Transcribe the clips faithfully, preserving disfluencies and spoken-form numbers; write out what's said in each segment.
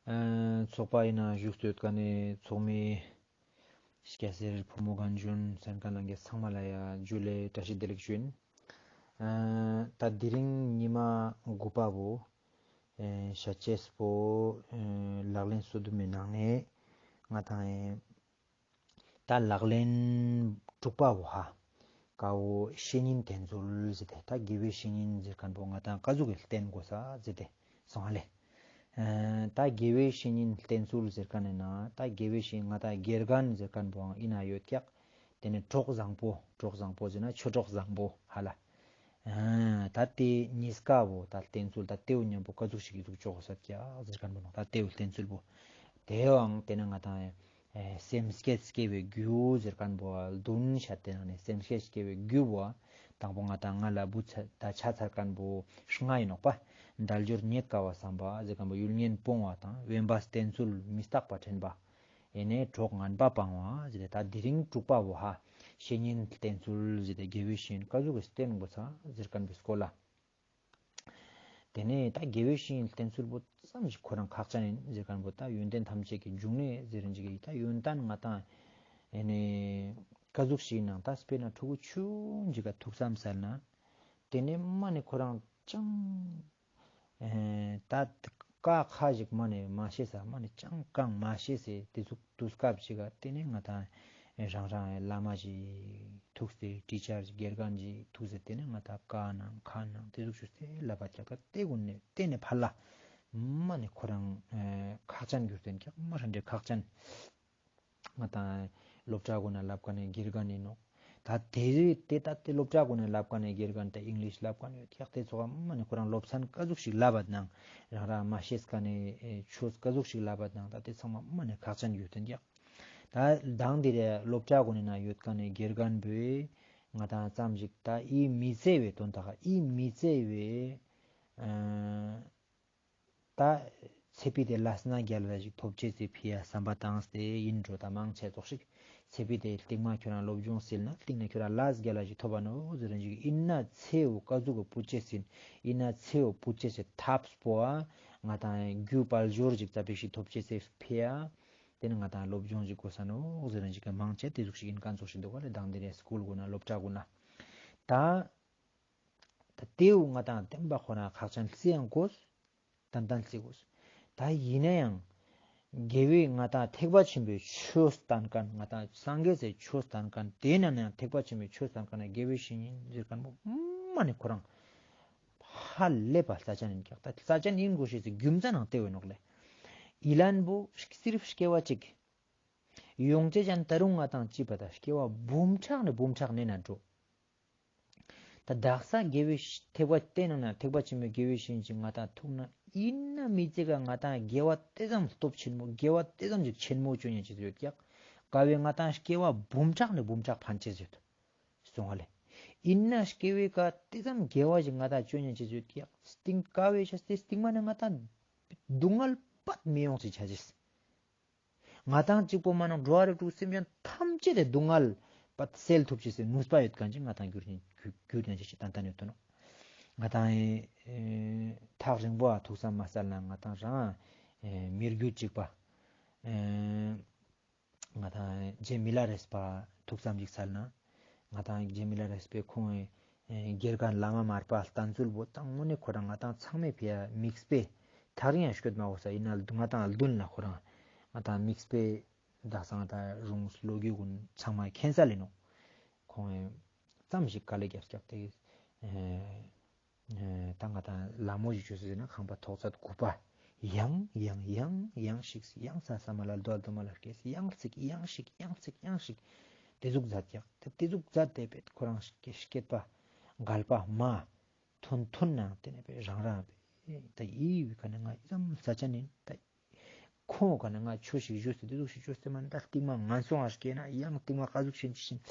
ཚོགས་པ་ཨིན་ན་བཞུགས་ཏེ་ཡོད་ཁན་ནི་ཚོགས་མི་སྐྱ་སེར་ཕོ་མོ་རྒན་གཞོན་གསན་ཁན་ལྷན་རྒྱས་ཚང་མ་ལ་ཡ་ཇུ་ལེ་བཀྲ་ཤིས་བདེ་ལེགས་ཞུ་ཨིན། ད་དེ་རིང་ཉི་མ་དགུ་པ་བོ་ཤད་ཅེས་པོ་ལག་ལེན་སོ་བདུན་མའི་ནང་ནེ་ང་དང་ད་ལག་ལེན་དྲུག་པ་བོ་ཧ། ཀ་བོ་བཤེས་གཉེན་བསྟེན་ཚུལ་ཟེར་ཏེ་ད་དགེ་བའི་བཤེས་གཉེན་ཟེར་ཁན་བོ་ང་དང་ཀ་ཟུག་གི་བསྟེན་དགོས་ས་ཟེར་ཏེ་སོང་ང་ལེ། ད་དགེ་བའི་བཤེས་གཉེན་བསྟེན་ཚུལ་ཟེར་ཁན་ནི་ན་ད་དགེ་བའི་བཤེས་ང་དང་དགེ་རྒན་ཟེར་ཁན་བོའང་ཨིན་ན་ཡོད་ཀྱག། དེ་ནེ་གྲོགས་བཟང་པོ་གྲོགས་བཟང་པོ་ཟེར་ན་ཆོས་གྲོགས་བཟང་པོ་ཧ་ལ། ད་དེ་ཉིས་ཀ་བོ་ད་བསྟེན་ཚུལ་ད་དེའུ་ཉམ་པོ་ཀ་ཟུག་ཞིག་གི་ཟུག་ཅོག་ས་ཀྱག་ཟེར་ཁན་བོ་ནོ། ད་དེའུ་བསྟེན་ཚུལ་བོ་དེའང་དེ་ནེ་ང་དང་སེམས་བསྐྱེད་སྐྱེ་བའི་རྒྱུ་ཟེར་ཁན་བོ་བདུན་ཤད་དེ་ནང་ནེ་སེམས་བསྐྱེད་སྐྱེ་བའི་རྒྱུ་བོ་དང་པོ་ང་དང་ང་ལ་བུ་ཚ་ད་ཆ་ཚར་ཁན་བོ་ལྔ་ཨིན་ནོག་པ། དལ་འབྱོར་རྙེད་དཀའ་བ་བསམ་པ་ཟེར་ཁན་བོ་ཡུལ་ངན་སྤོང་བ་དང་དབེན་པ་བསྟེན་ཚུལ་མི་རྟག་པ་དྲན་པ། ཨེ་ནེ་གྲོགས་ངན་པ་སྤང་བ་ཟེར་ཏེ་ད་དེ་རིང་དྲུག་པ་བོ་ཧ། བཤེས་གཉེན་བསྟེན་ཚུལ་ཟེར་ཏེ་དགེ་བའི་བཤེས་གཉེན་ཀ་ཟུག་གི་བསྟེན་དགོས་ས་ཟེར་ཁན་བོའི་སྐོར་ལ། དེ་ནེ་ད་དགེ་བའི་བཤེས་གཉེན་བསྟེན་ཚུལ་བོ་ཙམ་ཞིག་ཁོ་རང་ཁག་ཅན་ཨིན་ཟེར་ཁན་བོ་ད་ཡོན་ཏན་ཐམས་ཅད་ཀྱི་འབྱུང་གནས་ཟེར་རིན་ཅིག་གི་ད་ཡོན་ཏན་ང་དང་ཨེ་ནེ་ཀ་ཟུག་ཞིག་ནང་ད་དཔེར་ན་ཕྲུ་གུ་ཆུང་ཅིག་ག་ཐུགས་བསམ་སལ་ན་དེ་ནེ་མ་ནེ་ཁོ་རང་ཅང་ཨེ་ད་ཀ་ཁ་ཞིག་མ་ནེ་མ་ཤེས་ས་མ་ནེ་ཅང་གང་མ་ཤེས་སེ་དེ་ཟུག་དུས་སྐབས་ཅིག་ག་དེ་ནེ་ང་དང་རང་རང་བླ་མ་ཞིག་ཐུགས་སེ་ཊི་ཅར་ཞིག་དགེ་རྒན་ཞིག་ཐུགས་སེ་དེ་ནེ་ང་དང་ཀ་ནང་ཁ་ནང་དེ་ཟུག་ཞུ་སེ་ལབ་པ་ཀྱག་ད་དེ་གུན་ནེ་དེ་ནེ་ཕར་ལ་མ་ནེ་ཁོ་རང་ཁག་ཅན་གྱུར་ཏེ་ཨིན་ཀྱག་མ་རང་འདྲེ་ཁག་ཅན། ང་དང་སློབ་གྲྭ་གུན་ན་ལབ་ཁན་ནི་དགེ་རྒན་ཨིན་ནོག། ད་དེ་རིང་དེ་ད་དེ་སློབ་གྲྭ་གུན་ན་ལབ་ཁན་ནི་དགེ་རྒན་ད་ཨིང་ལིཤ་ལབ་ཁན་ཡོད་ཀྱག་དེ་ཚོགས་མ་ནེ་ཁོ་རང་སློབ་ཚན་ཀ་ཟུག་ཞིག་ལབ་པ་ནང་རང་རང་མ་ཤེས་ཁན་ནི་ཆོས་ཀ་ཟུག་ཞིག་ལབ་པ་ནང་ད་དེ་ཚང་མ་མ་ནེ་ཁག་ཅན་ཡོད་དེ་ཀྱག། ད་དང་དེ་རེ་སློབ་གྲྭ་གུན་ན་ཡོད་ཁན་ནི་དགེ་རྒན་བོས་ང་དང་ཙམ་ཞིག་ད་ཨི་མི་ཚེ་བའི་དོན་དག་ཨི་མི་ཚེ་བའི་ད་ཚེ་ཕི་ཏེ་ལས་སྣ་རྒྱལ་བ་ཞིག་ཐོབ་ཅེས་སི་ཕི་ཡ་བསམ་པ་བཏང་སྟེ་ཨིན་འགྲོ་ད་མང་ཆེ་ཙོགས་ཤིག། ཚེ་ཕི་ཏེ་སྟིང་མ་ཁྱོད་རང་སློབ་སྦྱོང་སིལ་ན་སྟིང་ནེ་ཁྱོད་རང་ལས་རྒྱལ་བ་ཞིག་ཐོབ་པ་ནོ་ཟེར་རིན་ཞིག་ཨིན་ན་ཚེའུ་ཀ་ཟུག་གི་པུ་ཅེས་སིན་ཨིན་ན་ཚེའུ་པུ་ཅེས་སི་ཐབས་པོ་ཨ་ང་དང་རྒྱུ་དཔལ་འབྱོར་ཞིག་ཙ་པིག་ཞིག་ཐོབ་ཅེས་སི་ཕི་ཡ་དེ་ནེ་ང་དང་སློབ་སྦྱོང་ཞིག་དགོས་ས་ནོ་ཟེར་རིན་ཞིག་མང་ཆེ་དེ་ཟུག་ཞིག་ཨིན་ཁན་ཙོགས་ཤིག་འདུག་ག་ལེ། དང་དེ་རེ་སྐུལ་གུན་ན་སློབ་གྲྭ་གུན་ན་ད། ད་དེའུ་ང་དང་བསྟེན་པ་ཁོ་ན་ཁག་ཅན་སི་ཡང་དགོས། ཏན་ཏན་སི་དགོས། ད་ཡིན་ན་ཡང་དགེ་བའི་ང་དང་ཐེག་པ་ཆེན་པོའི་ཆོས་བསྟན་ཁན་ང་དང་སངས་རྒྱས་སི་ཆོས་བསྟན་ཁན་དེ་ན་ཡང་ཐེག་པ་ཆེན་པོའི་ཆོས་བསྟན་ཁན་ན་དགེ་བའི་བཤེས་གཉེན་ཟེར་ཁན་བོ་མ་ནེ་ཁོ་རང་ཧ་ལས་པ་རྩ་ཅན་ཨིན་ཀྱག། ད་རྩ་ཅན་ཨིན་དགོས་ཤེས་སི་རྒྱུ་མཚན་ནང་དེ་བོ་ནོག་ལེ། ཡིད་ལན་བོ་སིར་སྐྱེ་བ་གཅིག་ཡོང་ཅེས་ཅན་ད་རུང་ང་དང་ཅི་པ་ད་སྐྱེ་བ་འབུམ་ཕྲག་ནེ་འབུམ་ཕྲག་ནེ་ན་འགྲོ། ད་དག་ས་དགེ་བའི་ཐེག་པ་དེ་ནང་ན་ཐེག་པ་ཆེན་པོའི་དགེ་བའི་བཤེས་གཉེན་ང་དང་ཐུག་ན་ཨིན་ན་མི་ཚེ་ག་ང་དང་དགེ་བ་དེ་ཙམ་སྟོབས་ཆེན་མོ་དགེ་བ་དེ་ཙམ་ཞིག་ཆེན་མོ་ཅོ་ཉན་ཅེས་ཡོད་ཀྱག། ཀ་བོའི་ང་དང་སྐྱེ་བ་འབུམ་ཕྲག་ནེ་འབུམ་ཕྲག་ཕན་ཅེས་ཡོད། སོང་ང་ལེ། ཨིན་ན་སྐྱེ་བའི་ཀ་དེ་ཙམ་དགེ་བ་ཞིག་ང་དང་ཅོ་ཉན་ཅེས་ཡོད་ཀྱག། སྟིང་ཀ་བོའི་ཆ་སྟེ་སྟིང་མ་ནེ་ང་དང་སྡུག་བསྔལ་པད་མི་ཡོང་ཅེས་ཆ་ཅེས། ང་དང་གཅིག་པོ་མ་ནོག་འགྲོ་བ་རིགས་དྲུག་སེམས་ཅན་ཐམས་ཅད་དེ་སྡུག་བསྔལ་པ་སེལ་ཐུབ་ཅེས་སི་ནུས་པ་ཡོད་ཁན་ཅིག་ང་དང་གྱུར་ཉན་གྱུར་ཉན་ཅེས་ཏན་ཏན་ཡོད་དོ་ནོ། ང་དང་ཐག་རིང་པོ་ཨ་ཐུགས་བསམ་མ་སལ་ན་ང་དང་རང་མི་རྒྱུད་གཅིག་པ་ང་དང་རྗེ་མི་ལ་རས་པ་ཐུགས་བསམ་ཅིག་སལ་ན། ང་དང་རྗེ་མི་ལ་རས་པའི་ཁོང་དགེ་རྒན་བླ་མ་མར་པ་བསྟེན་ཚུལ་བོ་དང་དངོས་གནས་ཁོ་རང་ང་དང་ཚང་མའི་ཕི་ཡ་དམིགས་པའི་ཐག་རིང་ཡང་སྐྱོད་མ་འོ་ས་ཨིན་ན་ང་དང་ལྡུན་ན་ཁོ་རང་ང་དང་དམིགས་པའི་དག་ས་ང་དང་རུང་ལོ་རྒྱུས་གུན་ཚང་མ་མཁྱེན་ས་ལེ་ནོ། ཁོང་ཙམ་ཞིག་དཀའ་ལས་རྒྱབ་སྐྱག་དེ། ད་ང་དང་ལ་མོ་ཞིག་ཅོས་ཟེར་ན་ཁང་པ་ཐོག་ཚད་དགུ་པ། ཡང་ཡང་ཡང་ཡང་ཞིག་ཡང་ས་ས་མ་ལ་རྡོ་རྡོ་མ་ལ་སྐྱེས་ཡང་ཚིག་ཡང་ཞིག་ཡང་ཚིག་ཡང་ཞིག་དེ་ཟུག་མཛད་ཀྱག། ད་དེ་ཟུག་མཛད་དེ་པེད་ཁོ་རང་སྐྱེ་སྐྱེད་པ་འགལ་པ་མ་ཐོན་ཐོན་ནང་དེ་ནས་པེད་རང་རང་པེད་ད་ཡི་བི་ཀ་ནས་ང་ཙམ་ས་ཆ་ནས་ད། ཁོང་ག་ནས་ང་ཆོས་ཤིག་ཞུས་ཏེ་དེ་ཟུག་ཤིག་ཞུས་ཏེ་མ་ནི་ད་རྟིང་མ་ངན་སོང་ང་སྐྱེས་ན་ཡང་རྟིང་མ་ཀ་ཟུག་ཤེས་ཅི་ཤིན།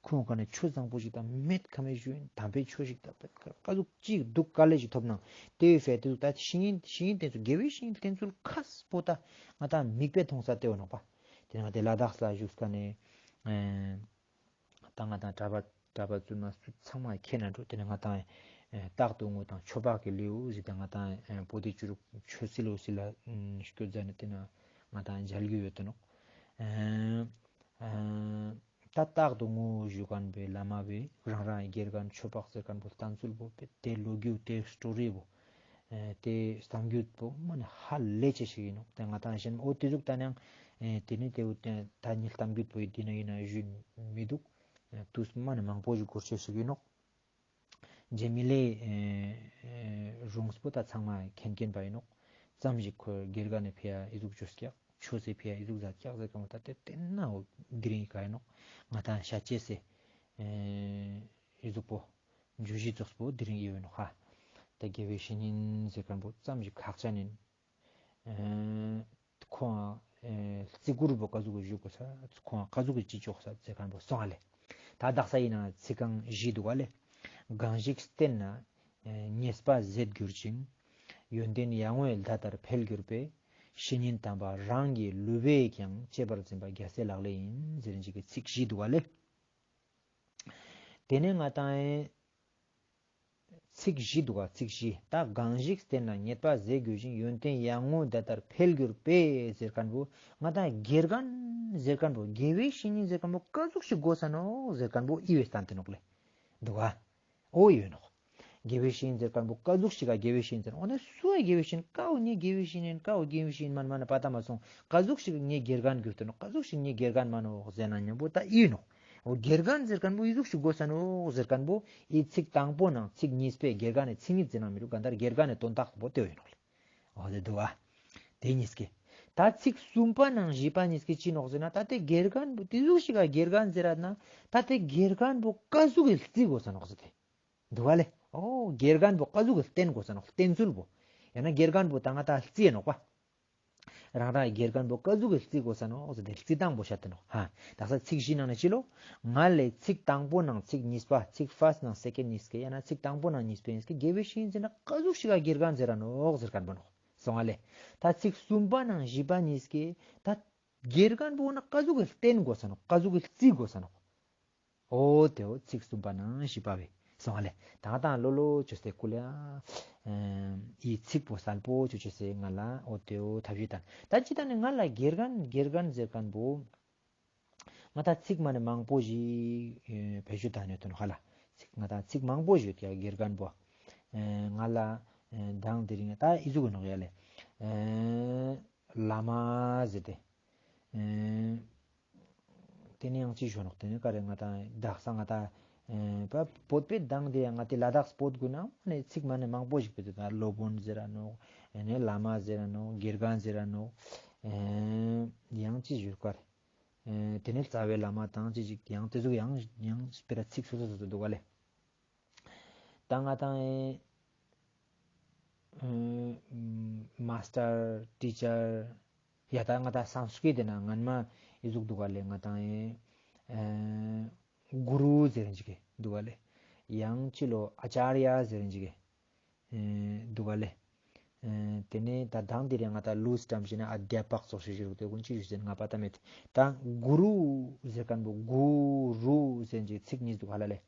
ཁོང་ག་ནས་ཆོས་བཟང་པོ་ཞིག་དང་མེད་ཁ་མེད་ཞུ་ཡིན་དམ་པའི་ཆོས་ཤིག་དང་ཀ་ཟུག་ཅིག་སྡུག་དཀའ་ལས་ཞིག་ཐོབ་ནང་དེ་བས་དེ་ཟུག་ད་ཤིང་ཡིན་ཤིང་ཡིན་དེ་ཚོ་དགེ་བའི་ཤིང་ཡིན་དེ་ཚོ་ཁ་སྤོ་ད་ང་ད་མིག་དཔེ་མཐོང་ས་དེ་བ་ནོག་པ། དེ་ནས་ང་དེ་ལ་དྭགས་ལ་བཞུགས་ཀ་ནས། ད་ང་དང་གྲྭ་པ་གྲྭ་པ་བཙུན་མ་སུ་ཚང་མ་ཁྱེད་ན་འགྲོ་དེ་ནས་ང་དང་ ཨེ་རྟག་ཏུ་ངུ་དང་ཆོས་འཕགས་ཀྱི་ལེའུ་ཟེར་ཏེ་ང་ཏང་ཨེ་པོ་ཏི་ཅུ་རུག་ཆོས་སྲིད་ལོ་སྲིད་ལ་ཨེ་སྐྱོད་ཟ་ནེ་ཏེ་ན་ང་ཏང་མཇལ་རྒྱུ་ཡོད་དེ་ནོག། ཨེ་ཨེ་ད་རྟག་ཏུ་ངུ་ཞུ་ཁན་བོའི་བླ་མ་བོའི་རང་རང་དགེ་རྒན་ཆོས་འཕགས་ཟེར་ཁན་བོ་བསྟན་ཚུལ་བོ་ཏེ་ལོ་རྒྱུས་ཏེ་སི་ཊོ་རི་བོ་ཨེ་ཏེ་གཏམ་རྒྱུད་བོ་མ་ནེ་ཧ་ལས་ཅེ་ཞིག་ཨིན་ནོག། ཏེ་ང་ཏང་ཞན་འོ་ཏེ་ཟུག་ད་ནང་ཨེ་ཏེ་ནེ་ཏེ་བོ་ད་ནི་གཏམ་རྒྱུད་བོ་ཨིན་ན་ཨིན་ན་ཞུ་མི་དུག། ཨེ་ཏུས་མ་ནེ་མང་པོ་ཞིག་འགོར་ཅེས་ཤིག་ཨིན་ནོག། རྗེ་མི་ལའི་ཨེ་ཨེ་རུང་སྤོ་ད་ཚང་མ་མཁྱེན་མཁྱེན་པ་ཨིན་ནོག། ཙམ་ཞིག་ཁོའི་དགེ་རྒན་ནི་ཕི་ཡ་ཨི་ཟུག་ཅོས་ཀྱག། ཆོས་སི་ཕི་ཡ་ཨི་ཟུག་ཟ་ཀྱག་ཟེར་ཁན་བོ་ད་ཏེ་ཏེ་ན་འོ་དེ་རིང་ག་ཨིན་ནོག། ང་ཏང་ཤ་ཅེས་སི་ཨེ་ཨི་ཟུག་པོ་བརྗོད་གཞི་ཙོགས་པོ་དེ་རིང་ཨི་ཡོད་ནོག་ཧ། ད་དགེ་བའི་བཤེས་གཉེན་ཟེར་ཁན་བོ་ཙམ་ཞིག་ཁག་ཅན་ཨིན། ཨེ་ཁོང་ཨེ་རྩི་བཀུར་བོ་ཀ་ཟུག་གི་ཞུ་གོས་ས། ཁོང་ཀ་ཟུག་གི་ཅི་ཅོ་གོས་ས་ཟེར་ཁན་བོ་སོང་ང་ལེ། ད་དག་ས་ཨིན་ན་ཚིག་རྐང་བཞི་དུག་ག་ལེ། གང་ཞིག་བསྟེན་ན་ཨེ་ཉེས་པ་ཟད་འགྱུར་ཞིང་། ཡོན་ཏན་ཡར་ངོའི་ཟླ་ལྟར་འཕེལ་འགྱུར་བས། བཤེས་གཉེན་དམ་པ་རང་གི་ལུས་པས་ཀྱང་། གཅེས་པར་འཛིན་པ་རྒྱལ་སྲས་ལག་ལེན་ཡིན། ཟེར་ཅིག་གི་ཚིག་བཞི་དུག་ག་ལེ། ཏེ་ནེ་ང་ཏང་ཨེ་ཚིག་བཞི་དུག་ག། ཚིག་བཞི། ད་གང་ཞིག་བསྟེན་ན་ཉེས་པ་ཟད་འགྱུར་ཞིང་། ཡོན་ཏན་ཡར་ངོའི་ཟླ་ལྟར་འཕེལ་འགྱུར་བས་ཟེར་ཁན་བོ་ང་ཏང་དགེ་རྒན་ཟེར་ཁན་བོ་དགེ་བའི་བཤེས་གཉེན་ཟེར་ཁན་བོ་ཀ་ཟུག་ཞིག་གོས་ས་ནོག་ཟེར་ཁན་བོ་ཨི་བོའི་སྟན་ཏེ་ནོག་ལེ། དུག་ག། འོ་ཡོད་ནོག། དགེ་བའི་བཤེས་གཉེན་ཟེར་ཁན་བོ་ཀ་ཟུག་ཞིག་ག་དགེ་བའི་བཤེས་གཉེན་ཟེར་ནོག། འོ་ན་སུ་ཨེ་དགེ་བའི་བཤེས་གཉེན་ཀ་བོ་ངའི་དགེ་བའི་བཤེས་གཉེན་ཀ་བོ་དགེ་བའི་བཤེས་གཉེན་མན་མན་པ་ཏ་མ་སོང་། ཀ་ཟུག་ཞིག་ངའི་དགེ་རྒན་གྱུར་ཏེ་ནོག། ཀ་ཟུག་ཞིག་ངའི་དགེ་རྒན་མན་ནོག་ཟེར་ན་ཉམ་པོ་ཏ་ཨི་ནོག། འོ་དགེ་རྒན་ཟེར་ཁན་བོ་ཨི་ཟུག་ཞིག་གོས་ས་ནོག་ཟེར་ཁན་བོ་ཨི་ཚིག་དང་པོ་ནང་ཚིག་གཉིས་པའི་དགེ་རྒན་ནི་ཚིག་གཉིས་ཟེར་ན་མི་རུག་ག་ད་དགེ་རྒན་ནི་དོན་དག་པོ་ཏེ་ཨིན་ནོག་ལེ། འོ་ཏེ་དུག་ག། ཏེ་གཉིས་ཀི། ད་ཚིག་གསུམ་པ་ནང་བཞི་པ་གཉིས་ཀི་ཅི་ནོག་ཟེར་ན་ད་ཏེ་དགེ་རྒན་བོ་ཏེ་ཟུག་ཞིག་ག་དགེ་རྒན་ཟེར་ར་ན་ད་ཏེ་དགེ་རྒན་བོ་ཀ་ཟུག་གི་རྩི་གོས་ས་ནོག་ཟེར་ཏེ། དུག་ག་ལེ། འོ་དགེ་རྒན་བོ་ཀ་ཟུག་གི་བསྟེན་གོས་ས་ནོག། བསྟེན་ཚུལ་བོ། ཡང་ན་དགེ་རྒན་བོ་ད་ང་ཏང་རྩི་ནོག་པ། རང་རང་དགེ་རྒན་བོ་ཀ་ཟུག་གི་རྩི་གོས་ས་ནོག་ཟེར་ཏེ་རྩི་སྟངས་པོ་ཤད་དེ་ནོག། ཧ། དག་ས་ཚིག་བཞི་ནང་ནེ་ཅི་ལོ། ང་ལེ་ཚིག་དང་པོ་ནང་ཚིག་གཉིས་པ་ཚིག་ཕར་སྟ་ནང་སེ་ཀེན་ཌ་གཉིས་ཀི་ཡང་ན་ཚིག་དང་པོ་ནང་གཉིས་པའི་གཉིས་ཀི་དགེ་བའི་བཤེས་གཉེན་ཟེར་ན་ཀ་ཟུག་ཞིག་ག་དགེ་རྒན་ཟེར་ར་ནོག་ཟེར་ཁན་བོ་ནོག། སོང་ང་ལེ། ད་ཚིག་གསུམ་པ་ནང་བཞི་པ་གཉིས་ཀི་ད་དགེ་རྒན་བོ་ན་ཀ་ཟུག་གི་བསྟེན་གོས་ས་ནོག། ཀ་ཟུག་གི་རྩི་གོས་ས་ནོག། འོ་ཏེ་འོ་ཚིག་གསུམ་པ་ནང་བཞི་པ་བོ་སོང་ང་ལེ། ད་ང་ཏང་ལོ་ལོ་ཅོས་ཏེ་ཀུ་ལེ་ཨ་ཨི་ཚིག་པོ་སལ་པོ་ཅོ་ཅེས་སི་ང་ལ་འོ་ཏེ་འོ་ཐབས་ཤེས་དང་ད་ཅི་ད་ནི་ང་ལ་དགེ་རྒན་དགེ་རྒན་ཟེར་ཁན་བོ་ང་ཏང་ཚིག་མ་ནེ་མང་པོ་ཞིག་ཨེ་བེད་སྤྱོད་ད་ནེ་ཐོན་ཧ་ལ། ཚིག་ང་ཏང་ཚིག་མང་པོ་ཞིག་ཡོད་ཀྱག་དགེ་རྒན་བོ། ཨེ་ང་ལ་ཨེ་མདང་དེ་རིང་ད་ཨི་ཟུག་གི་ནོག་ཡ་ལེ། ཨེ་བླ་མ་ཟེར་ཏེ། ཨེ་ཏེ་ནེ་ཡང་ཅི་ཞུ་ནོག། ཏེ་ནེ་ག་རེ་ང་ཏང་དག་ས་ང་ཏང་ཨེ་པ་བོད་པའི་མདང་དེ་ཡང་ང་ཏི་ལ་དྭགས་བོད་གུན་ནང་ནེ་ཚིག་མ་ནེ་མང་པོ་ཞིག་བེད་སྤྱོད་ད་ནོག། སློབ་དཔོན་ཟེར་ར་ནོག། ཨེ་ནེ་བླ་མ་ཟེར་ར་ནོག། དགེ་རྒན་ཟེར་ར་ནོག། ཨེ་ཡང་ཅི་ཞུ་ག་རེ། ཨེ་ཏེ་ནེ་རྩ་བའི་བླ་མ་དང་ཅི་ཞིག་ཡང་ཏེ་ཟུག་ཡང་ཡང་སྤེ་ར་ཚིག་སོ་སོ་སོ་སོ་དུག་ག་ལེ། ད་ང་ཏང་ཨེ་ཨེ་མ་སྟར་ཊི་ཅར་ཡ་ད་ང་ཏང་སཾ་སྐྲྀཏ་ཏེ་ན་སྔན་མ་ཨི་ཟུག་དུག་ག་ལེ། ང་ཏང་ཨེ་ཨེ་གུ་རུ་ཟེར་རིན་ཅིག་གི་དུག་ག་ལེ། ཡང་ཅི་ལོ་ཨ་ཅཱར་ཡ་ཟེར་རིན་ཅིག་གི་ཨེ་དུག་ག་ལེ། ཨེ་ཏེ་ནེ་ད་མདང་དེ་རིང་ང་ཏང་ལུས་ཀྲམ་ཞིག་ན་ཨ་དྷྱ་པཀ་ཙོགས་ཤིག་ཞུ་རུག། ཏེ་གུན་ཅི་ཞུ་ཟེར་ན་ང་པ་ཏ་མེད། ད་གུ་རུ་ཟེར་ཁན་བོ་གུ་རུ་ཟེར་རིན་ཅིག་ཚིག་གཉིས་དུག་ཧ་ལ་ལེ།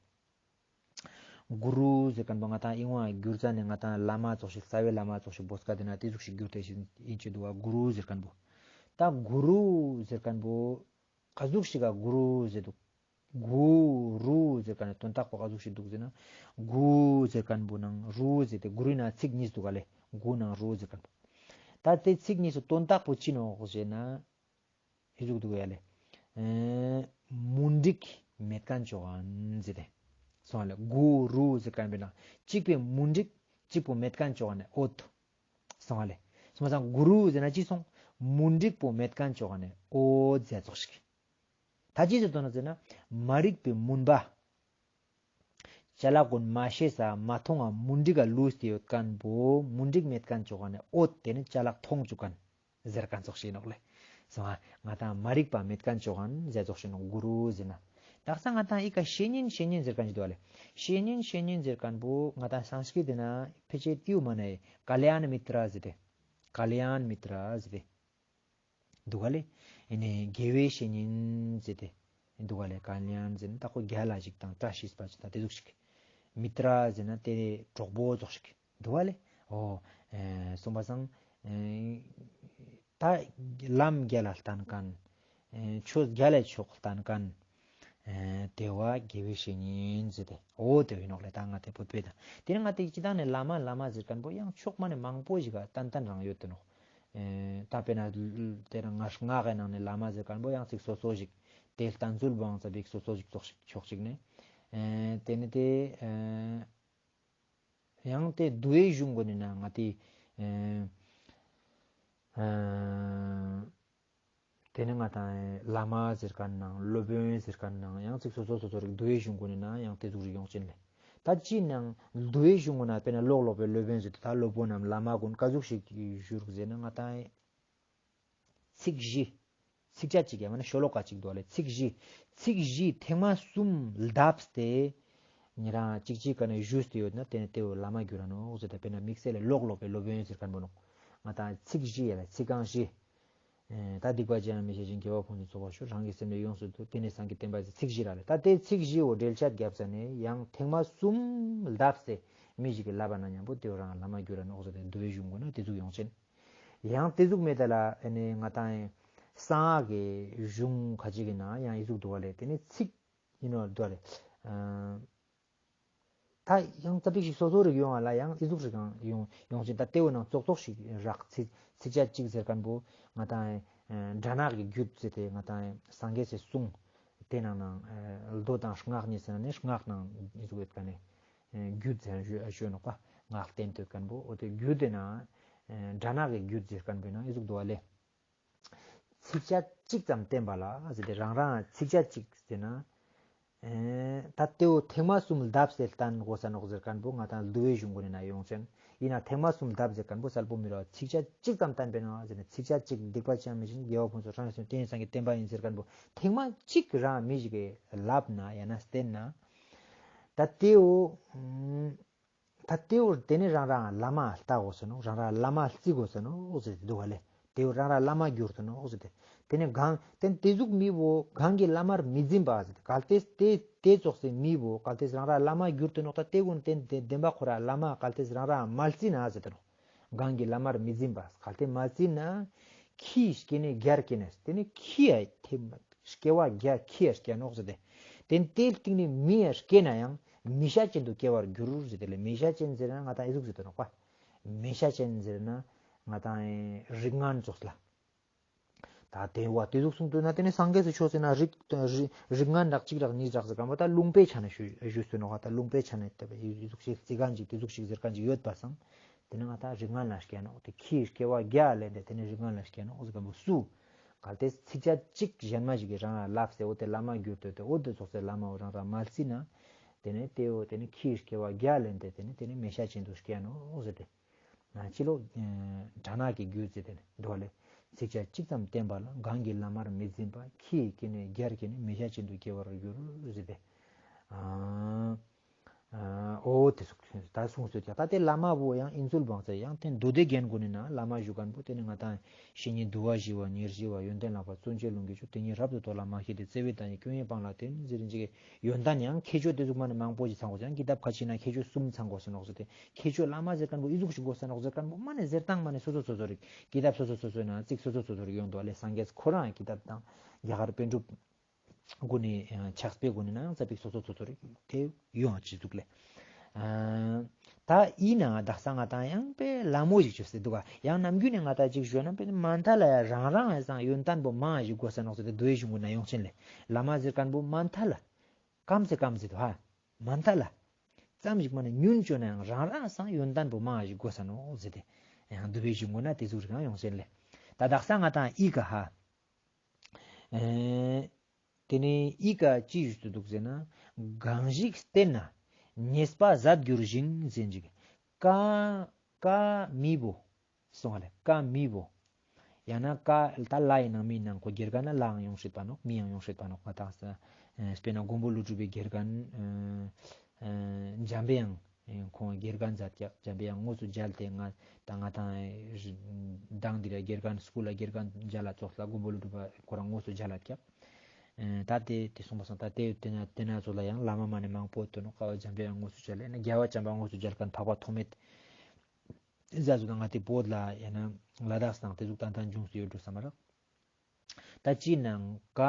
གུ་རུ་ཟེར་ཁན་བོ་ང་ཏང་ཨིན་བ་གྱུར་ཙ་ནེ་ང་ཏང་བླ་མ་ཙོགས་ཤིག་རྩ་བའི་བླ་མ་ཙོགས་ཤིག་བོས་ཀ་ཏེ་ན་ཏེ་ཟུག་ཤིག་གྱུར་ཏེ་ཞིག་ཨིན་ཅི་དུག་ག་གུ་རུ་ཟེར་ཁན་བོ། ད་གུ་རུ་ཟེར་ཁན་བོ་ཀ་ཟུག་ཤིག་ག་གུ་རུ་ཟེར་དུག། གུ་རུ་ཟེར་ཁན་ནི་དོན་དག་པོ་ཀ་ཟུག་ཤིག་དུག་ཟེར་ན། གུ་ཟེར་ཁན་བོ་ནང་རུ་ཟེར་ཏེ་གུ་རུ་ན་ཚིག་གཉིས་དུག་ག་ལེ། གུ་ནང་རུ་ཟེར་ཁན་བོ། ད་ཏེ་ཚིག་གཉིས་སི་དོན་དག་པོ་ཅི་ནོག་ཟེར་ན། ཨི་ཟུག་དུག་ཡ་ལེ། ཨེ་མུན་དིག་མེད་ཁན་ཅོ་ཁན་ཟེར་ཏེ། སོང་ང་ལེ། གུ་རུ་ཟེར་ཁན་བོའི་ནང་གཅིག་པོ་མུན་དིག་གཅིག་པོ་མེད་ཁན་ཅོ་ཁན་ནི་འོད། སོང་ང་ལེ། སོང་ཙང་གུ་རུ་ཟེར་ན་ཅི་སོང་། མུན་དིག་པོ་མེད་ཁན་ཅོ་ཁན་ནི་འོད་ཟེར་ཙོགས་ཤིག། ད་ཅི་ཟེར་དོན་ན་ཟེར་ན་མ་རིག་པའི་མུན་པ། ཅ་ལག་གུན་མ་ཤེས་ས་མ་མཐོང་ང་མུན་དིག་ག་ལུས་ཏེ་ཡོད་ཁན་བོ་མུན་དིག་མེད་ཁན་ཅོ་ཁན་ནི་འོད་ཏེ་ནི་ཅ་ལག་མཐོང་ཅུག་ཁན་ཟེར་ཁན་ཙོགས་ཤིག་ནོག་ལེ། སོང་ང་ང་ཏང་མ་རིག་པ་མེད་ཁན་ཅོ་ཁན་ཟེར་ཙོགས་ཤིག་ནོག་གུ་རུ་ཟེར་ན། དག་ས་ང་ཏང་ཨི་ཀ་བཤེས་གཉེན་བཤེས་གཉེན་ཟེར་ཁན་ཞིག་དུག་ག་ལེ། བཤེས་གཉེན་བཤེས་གཉེན་ཟེར་ཁན་བོ་ང་ཏང་སཾ་སྐྲྀཏ་ཏེ་ན་ཕལ་ཆེར་ཏེའུ་མ་ནེ་ཀ་ལྱཱ་ན་མི་ཏྲ་ཟེར་ཏེ། ཀ་ལྱཱ་ན་མི་ཏྲ་ཟེར་ཏེ། དུག་ག་ལེ། ཨེ་ནེ་དགེ་བའི་བཤེས་གཉེན་ཟེར་ཏེ་དུག་ག་ལེ། ཀ་ལྱཱ་ན་ཟེར་ན་ད་ཁོ་རྒྱལ་ལ་ཞིག་དང་བཀྲ་ཤིས་པ་ཞིག་དང་ཏེ་ཟུག་ཤིག། མི་ཏྲ་ཟེར་ན་དེ་གྲོགས་པོ་ཙོགས་ཤིག་འདུག་པ་ལེ། འོ་ཨེ་གསུངས་པ་སང་ཨེ་ད་ལམ་རྒྱལ་ལ་བསྟན་མཁན། ཨེ་ཆོས་རྒྱལ་ལ་ཆོས་བསྟན་མཁན། ཨེ་དེ་བོ་དགེ་བའི་བཤེས་གཉེན་ཟེར་ཏེ། འོ་དེ་བོ་ཨིན་ནོག་ལེ། ད་ང་ཏེ་བོད་པའི་ད་དེ་ནི་ང་ཏེ་ཅི་ད་ནི་བླ་མ་བླ་མ་ཟེར་མཁན་པོ་ཡང་ཕྱོགས་མ་ནེ་མང་པོ་ཞིག་ག་ཏན་ཏན་རང་ཡོད་དེ་ནོག། ཨེ་ད་དཔེར་ན་དེ་རང་ང་སྔགས་ཀྱི་ནང་ནེ་བླ་མ་ཟེར་མཁན་པོ་ཡང་ཅིག་སོ་སོ་ཞིག་དེ་བསྟན་ཚུལ་བོའང་ཙ་པིག་སོ་སོ་ཞིག་ཙོགས་ཤིག་ཕྱོགས་ཤིག་ནེ། ཨེ་དེ་ནི་དེ་ཨེ་ཡང་དེ་འདུལ་བའི་གཞུང་གུན་ནི་ནང་ང་ཏེ་ཨེ་ཨེ་དེ་ནི་ང་ཏང་བླ་མ་ཟེར་མཁན་ནང་སློབ་དཔོན་ཟེར་མཁན་ནང་ཡང་ཅིག་སོ་སོ་སོ་སོ་རིག་འདུལ་བའི་གཞུང་གུན་ནི་ནང་ཡང་དེ་ཟུག་རིག་ཡོང་ཅེན་ལེ། ད་ཅི་ནང་འདུལ་བའི་གཞུང་གུན་ན་དཔེར་ན་ཀློག་ཀློག་པའི་སློབ་དཔོན་ཟེར་ཏེ་ད་སློབ་དཔོན་ནམ་བླ་མ་གུན་ཀ་ཟུག་ཞིག་ཞུ་རུག་ཟེར་ན་ང་ཏང་ཚིག་བཞི། ཚིགས་བཅད་གཅིག་ཡང་མན་ན་ཤོ་ལོ་ཀ་གཅིག་འདུག་ལེ། ཚིག་བཞི། ཚིག་བཞི་ཐེངས་མ་གསུམ་བརྡབས་ཏེ་ཉེ་རང་གཅིག་གཅིག་ཀ་ནེ་ཞུས་ཏེ་ཡོད་ན་དེ་ནི་དེ་བོ་བླ་མ་གྱུར་ར་ནོག་ཟེར་ཏེ། དཔེར་ན་དམིགས་བསལ་ལ་ཀློག་ཀློག་པའི་སློབ་དཔོན་ཟེར་མཁན་པོ་ནོག། ང་ཏང་ཚིག་བཞི་ཡ་ལ་ཚིག་རྐང་བཞི། ཨེ་ད་སྡིག་པ་ཅན་མི་བྱེད་ཅིང་། དགེ་བ་ཕུན་སུམ་ཚོགས་པར་ཤོག། རང་གི་སེམས་ནི་ཡོངས་སུ་འདུལ། དེ་ནི་སངས་རྒྱས་བསྟན་པ་ཟེར་ཚིག་བཞི་ར་ལེ། ད་དེ་ཚིག་བཞི་བོ་འགྲེལ་བཤད་རྒྱབ་ས་ནེ་ཡང་ཐེངས་མ་གསུམ་བརྡབས་ཏེ་མི་ཞིག་གི་ལབ་པ་ན་མཉམ་པོ་དེ་བོ་རང་བླ་མ་གྱུར་ར་ནོག་ཟེར་ཏེ་འདུལ་བའི་གཞུང་གུན་ན་དེ་ཟུག་ཡོང་ཅེན། ཡང་དེ་ཟུག་མེད་ད་ལ་ཨེ་ནི་ང་ཏང་གསང་སྔགས་ཀྱི་གཞུང་ཁ་ཅིག་གི་ནང་ཡང་ཨི་ཟུག་འདུག་པ་ལེ། དེ་ནི་ཚིག་ཨིན་ནོག་འདུག་པ་ལེ། ཨ་ད་ཡང་ཙ་པིག་ཞིག་སོ་སོ་རིག་ཡོང་བ་ལ་ཡང་ཨི་ཟུག་རིག་ཡོང་ཡོང་ཅེན། ད་དེ་བོ་ནང་ཙོགས་ཙོགས་ཤིག་རག། ཚིག་ཚིགས་བཅད་གཅིག་ཟེར་མཁན་པོ་ང་ཏང་ཨེ་དགྲ་ནག་གི་རྒྱུད་ཟེར་ཏེ་ང་ཏང་སངས་རྒྱས་སི་གསུང་དེ་ནང་ནང་ཨེ་མདོ་དང་སྔགས་གཉིས་ཟེར་ན་ནི་སྔགས་ནང་ཨི་ཟུག་ཡོད་མཁན་ནི་ཨེ་རྒྱུད་ཟེར་ཞུ་ཞུ་ནོག་པ། སྔགས་བསྟན་ཏེ་ཡོད་མཁན་པོ་འོ་དེ་རྒྱུད་དེ་ནང་ཨེ་དགྲ་ནག་གི་རྒྱུད་ཟེར་མཁན་པོའི་ནང་ཨི་ཟུག་འདུག་པ་ལེ། ཚིགས་བཅད་གཅིག་ཙམ་བསྟན་པ་ལ་ཟེར་ཏེ། རང་རང་ཚིགས་བཅད་གཅིག་ཟེར་ན་ཨེ་ད་དེ་བོ་ཐེངས་མ་གསུམ་བརྡབས་ཏེ་བསྟན་དགོས་ས་ནོག་ཟེར་མཁན་པོ་ང་ཏང་འདུལ་བའི་གཞུང་གུན་ནི་ནང་ཡོང་ཅེན། ཨིན་ན་ཐེངས་མ་གསུམ་བརྡབས་ཟེར་མཁན་པོ་གསལ་པོ་མི་རུག། ཚིགས་བཅད་གཅིག་ཙམ་བསྟན་པས་ན་ཟེར་ན་ཚིགས་བཅད་གཅིག་སྡིག་པ་ཅན་མི་བྱེད་ཅིང་། དགེ་བ་ཕུན་སུམ་ཚོགས། རང་གི་སེམས་དེ་ནི་སངས་རྒྱས་བསྟན་པ་ཡིན་ཟེར་མཁན་པོ་ཐེངས་མ་གཅིག་རང་མི་ཞིག་གི་ལབ་ན་ཡང་ན་བསྟན་ན་ད་དེ་བོ་ཨམ། ད་དེ་བོ་དེ་ནི་རང་རང་བླ་མ་ལྟ་དགོས་ས་ནོག། རང་རང་བླ་མ་བརྩི་དགོས་ས་ནོག་ཟེར་ཏེ་འདུག་པ་ལེ། དེ་བོ་རང་རང་བླ་མ་གྱུར་ཏེ་ནོག་ཟེར་ཏེ། དེ་ནི་གང་དེ་དེ་ཟུག་མི་བོ་གང་གི་བླ་མར་མི་འཛིན་པ་ཟེར་ཏེ། གལ་ཏེ་དེ་དེ་ཙོགས་སི་མི་བོ་གལ་ཏེ་རང་རང་བླ་མ་གྱུར་ཏེ་ནོག། ད་དེ་གུན་དེ་དེ་བདེན་པ་ཁོ་རང་བླ་མ་གལ་ཏེ་རང་རང་མ་བརྩིས་ན་ཟེར་ཏེ་ནོག། གང་གི་བླ་མར་མི་འཛིན་པ། གལ་ཏེ་མ་བརྩིས་ན་ཁྱིའི་སྐྱེ་གནས་བརྒྱར་སྐྱེ་ནས། དེ་ནི་ཁྱི་ཡ་ཐེ་སྐྱེ་བ་བརྒྱ་ཁྱི་ཡ་སྐྱེ་ནོག་ཟེར་ཏེ། དེ་དེའི་སྟེང་ནས་མི་ཡ་སྐྱེ་ན་ཡང་མི་ཤ་ཅན་དུ་སྐྱེ་བར་འགྱུར་ཟེར་ཏེ་ལེ། མི་ཤ་ཅན་ཟེར་ན་ང་ཏང་ཨི་ཟུག་ཟེར་ཏེ་ནོག་པ། མི་ཤ་ཅན་ཟེར་ན་ང་ཏང་ཨེ་རིགས་ངན་ཙོགས་ལ། ད་དེ་བོ་དེ་ཟུག་གསུངས་ཏེ་ན་དེ་ནི་སངས་རྒྱས་སི་ཆོས་ཟེར་ན་རིགས་རིགས་ངན་རག་གཅིག་རག་གཉིས་རག་ཟེར་མཁན་པོ་ད་ལུང་པའི་ཆ་ནས་ཞུ་ཞུས་ཏེ་ནོག། ད་ལུང་པའི་ཆ་ནས་དེ་བོ་ཨི་ཟུག་ཞིག་རྩི་མཁན་ཅིག་དེ་ཟུག་ཞིག་ཟེར་མཁན་ཅིག་ཡོད་པ་སང་། དེ་ནི་ང་ཏང་རིགས་ངན་ལ་སྐྱེ་ནོག། དེ་ཁྱིའི་སྐྱེ་བ་བརྒྱ་ལེན་ཏེ་དེ་ནི་རིགས་ངན་ལ་སྐྱེ་ནོག་ཟེར་མཁན་པོ་སུ། གལ་ཏེ་ཚིགས་བཅད་གཅིག་གཞན་མ་ཞིག་གི་རང་ལ་ལབ་སྟེ་འོ་དེ་བླ་མ་གྱུར་ཏེ་ཡོད་དེ་འོ་དེ་ཙོགས་སི་བླ་མ་བོ་རང་རང་མ་བརྩིས་ན། དེ་ནི་དེ་བོ་དེ་ནི་ཁྱིའི་སྐྱེ་བ་བརྒྱ་ལེན་ཏེ་དེ་ནི་དེ་ནི་མི་ཤ་ཅན་དུ་སྐྱེ་ནོག་ཟེར་ཏེ། ང་ཅི་ལོ་དགྲ་ནག་གི་རྒྱུད་ཟེར་ཏེ་ནི་འདུག་པ་ལེ། ཚིགས་བཅད་གཅིག་ཙམ་བསྟན་པ་ལ། གང་གི་བླ་མར་མི་འཛིན་པ། ཁྱིའི་སྐྱེ་གནས་བརྒྱར་སྐྱེ་ནས། མི་ཤ་ཅན་དུ་སྐྱེ་བར་འགྱུར་ཟེར་ཏེ། ཨ། ཨ་འོ་དེ་ཟུག་ད་གསུངས་སོ། ཀྱང་ད་དེ་བླ་མ་བོ་ཡང་ཨིན་ཚུལ་བང་ཚེ་ཡང་དེ་མདོ་སྡེ་རྒྱན་གུན་ནི་ནང་བླ་མ་ཞུ་མཁན་པོ་དེ་ནི་ང་ཏང་བཤེས་གཉེན་དུ་བ་བཞི་བ་ཉེར་བཞི་བ་ཡོན་ཏན་ལགས་པ་བརྩོན་བཅས་ལྷུན་གྱིས་ཆོས། དེ་ཉིད་རབ་ཏུ་རྟོགས་ལ་མ་ཤེས་ཏེ། བརྩེ་བའི་བདག་ཉིད་སྐྱོན་ཡོན་སྤངས་ལ་བརྟེན་ཟེར་ཅིག་ཡོན་ཏན་ཡང་ཁྱད་ཆོས་དེ་ཟུག་མ་ནི་མང་པོ་ཞིག་ཚང་དགོས་ཀྱང་ཀི་ཏབ་ཁ་ཅིག་ན་ཁྱད་ཆོས་གསུམ་ཚང་དགོས་ས་ནོག་ཟེར་ཏེ། ཁྱད་ཆོས་བླ་མ་ཟེར་མཁན་པོ་ཨི་ཟུག་ཞིག་དགོས་ས་ནོག་ཟེར་མཁན་པོ་མ་ནི་ཟེར་སྟངས་མ་ནི་སོ་སོ་སོ་སོ་རིག་ཀི་ཏབ་སོ་སོ་སོ་སོའི་ནང་ཚིག་སོ་སོ་སོ་སོ་རིག་ཡོང་འདུག་པ་ལེ། སངས་རྒྱས་ཁོ་རང་ཀི་ཏབ་དང་རྒྱ་གར་པཎ་གྲུབ་གུན་ནི་ཕྱག་དཔེ་གུན་ནི་ནང་ཙ་པིག་སོ་སོ་སོ་སོ་རིག་དེ་ཡོང་ཅི་ཟུག་ལེ། ཨ་ད་ཨི་ན་དག་ས་ང་ཏང་ཡང་པེ་ལ་མོ་ཞིག་བཅོས་ཏེ་འདུག་ག། ཡང་ནམ་རྒྱུན་ནི་ང་ཏང་ཅིག་ཞུ་ན་པེ་མ་མཐའ་ལ་ཡ་རང་རང་ཡ་སང་ཡོན་ཏན་པོ་མང་ཞིག་དགོས་ས་ནོག་ཟེར་ཏེ་འདུལ་བའི་གཞུང་གུན་ན་ཡོང་ཅེན་ལེ། བླ་མ་ཟེར་མཁན་པོ་མ་མཐའ་ལ། ཀམ་སེ་ཀམ་ཟེར་དུ་ཧ། མ་མཐའ་ལ། ཙམ་ཞིག་མ་ནི་ཉུང་བཅོས་ན་ཡང་རང་རང་སང་ཡོན་ཏན་པོ་མང་ཞིག་དགོས་ས་ནོག་ཟེར་ཏེ། ཡང་འདུལ་བའི་གཞུང་གུན་ན་དེ་ཟུག་རིག་ཡང་ཡོང་ཅེན་ལེ། ད་དག་ས་ང་ཏང་ཨི་ཀ་ཧ། ཨེ། དེ་ནས་ཨི་ཀ་ཅི་ཞུས་ཏེ་འདུག་ཟེར་ན། གང་ཞིག་བསྟེན་ན་ཉེས་པ་ཟད་འགྱུར་ཞིང་ཟེར་ཅིག། ཀ་ཀ་མི་བོ། སོང་བ་ལེ་ཀ་མི་བོ། ཡང་ན་ཀ་ད་ལ་ཡི་ནང་མི་ནང་ཁོ་དགེ་རྒན་ན་ལའང་ཡོང་སྲིད་པ་ནོག། མིའང་ཡོང་སྲིད་པ་ནོག། ང་ཏང་ས་དཔེར་ན་མགོན་པོ་ཀླུ་སྒྲུབ་པའི་དགེ་རྒན་འཇམ་པའི་དབྱངས། ཁོང་དགེ་རྒན་མཛད་ཀྱག། འཇམ་པའི་དབྱངས་དངོས་སུ་མཇལ་ཏེ་ང་ད་ང་ཏང་མདང་འདི་ར་དགེ་རྒན་སྐུལ་ལ་དགེ་རྒན་མཇལ་ལ་ཙོགས་ལ་མགོན་པོ་ཀླུ་སྒྲུབ་པ་ཁོ་རང་དངོས་སུ་མཇལ་ལ་ཀྱག། ཨེ་ད་དེ་དེ་སོང་པ་སང་ད་དེ་དེ་ན་དེ་ན་ཚོ་ལ་ཡང་བླ་མ་མ་ནེ་མང་པོ་ཡོད་དོ་ནོ། ཀ་བ་འཇམ་པའི་དབྱངས་དངོས་སུ་མཇལ་ལེ་ན་རྒྱལ་བ་བྱམས་པ་དངོས་སུ་མཇལ་མཁན་འཕགས་པ་ཐོགས་མེད་ཟ་ཟུ་ད་ང་དེ་བོད་ལ་ཡང་ན་ལ་དྭགས་སང་དེ་ཟུག་ཏན་ཏན་བྱུང་སྟེ་ཡོད་འགྲོ་བསམ་མ་རག། ད་ཅི་ནང་ཀ་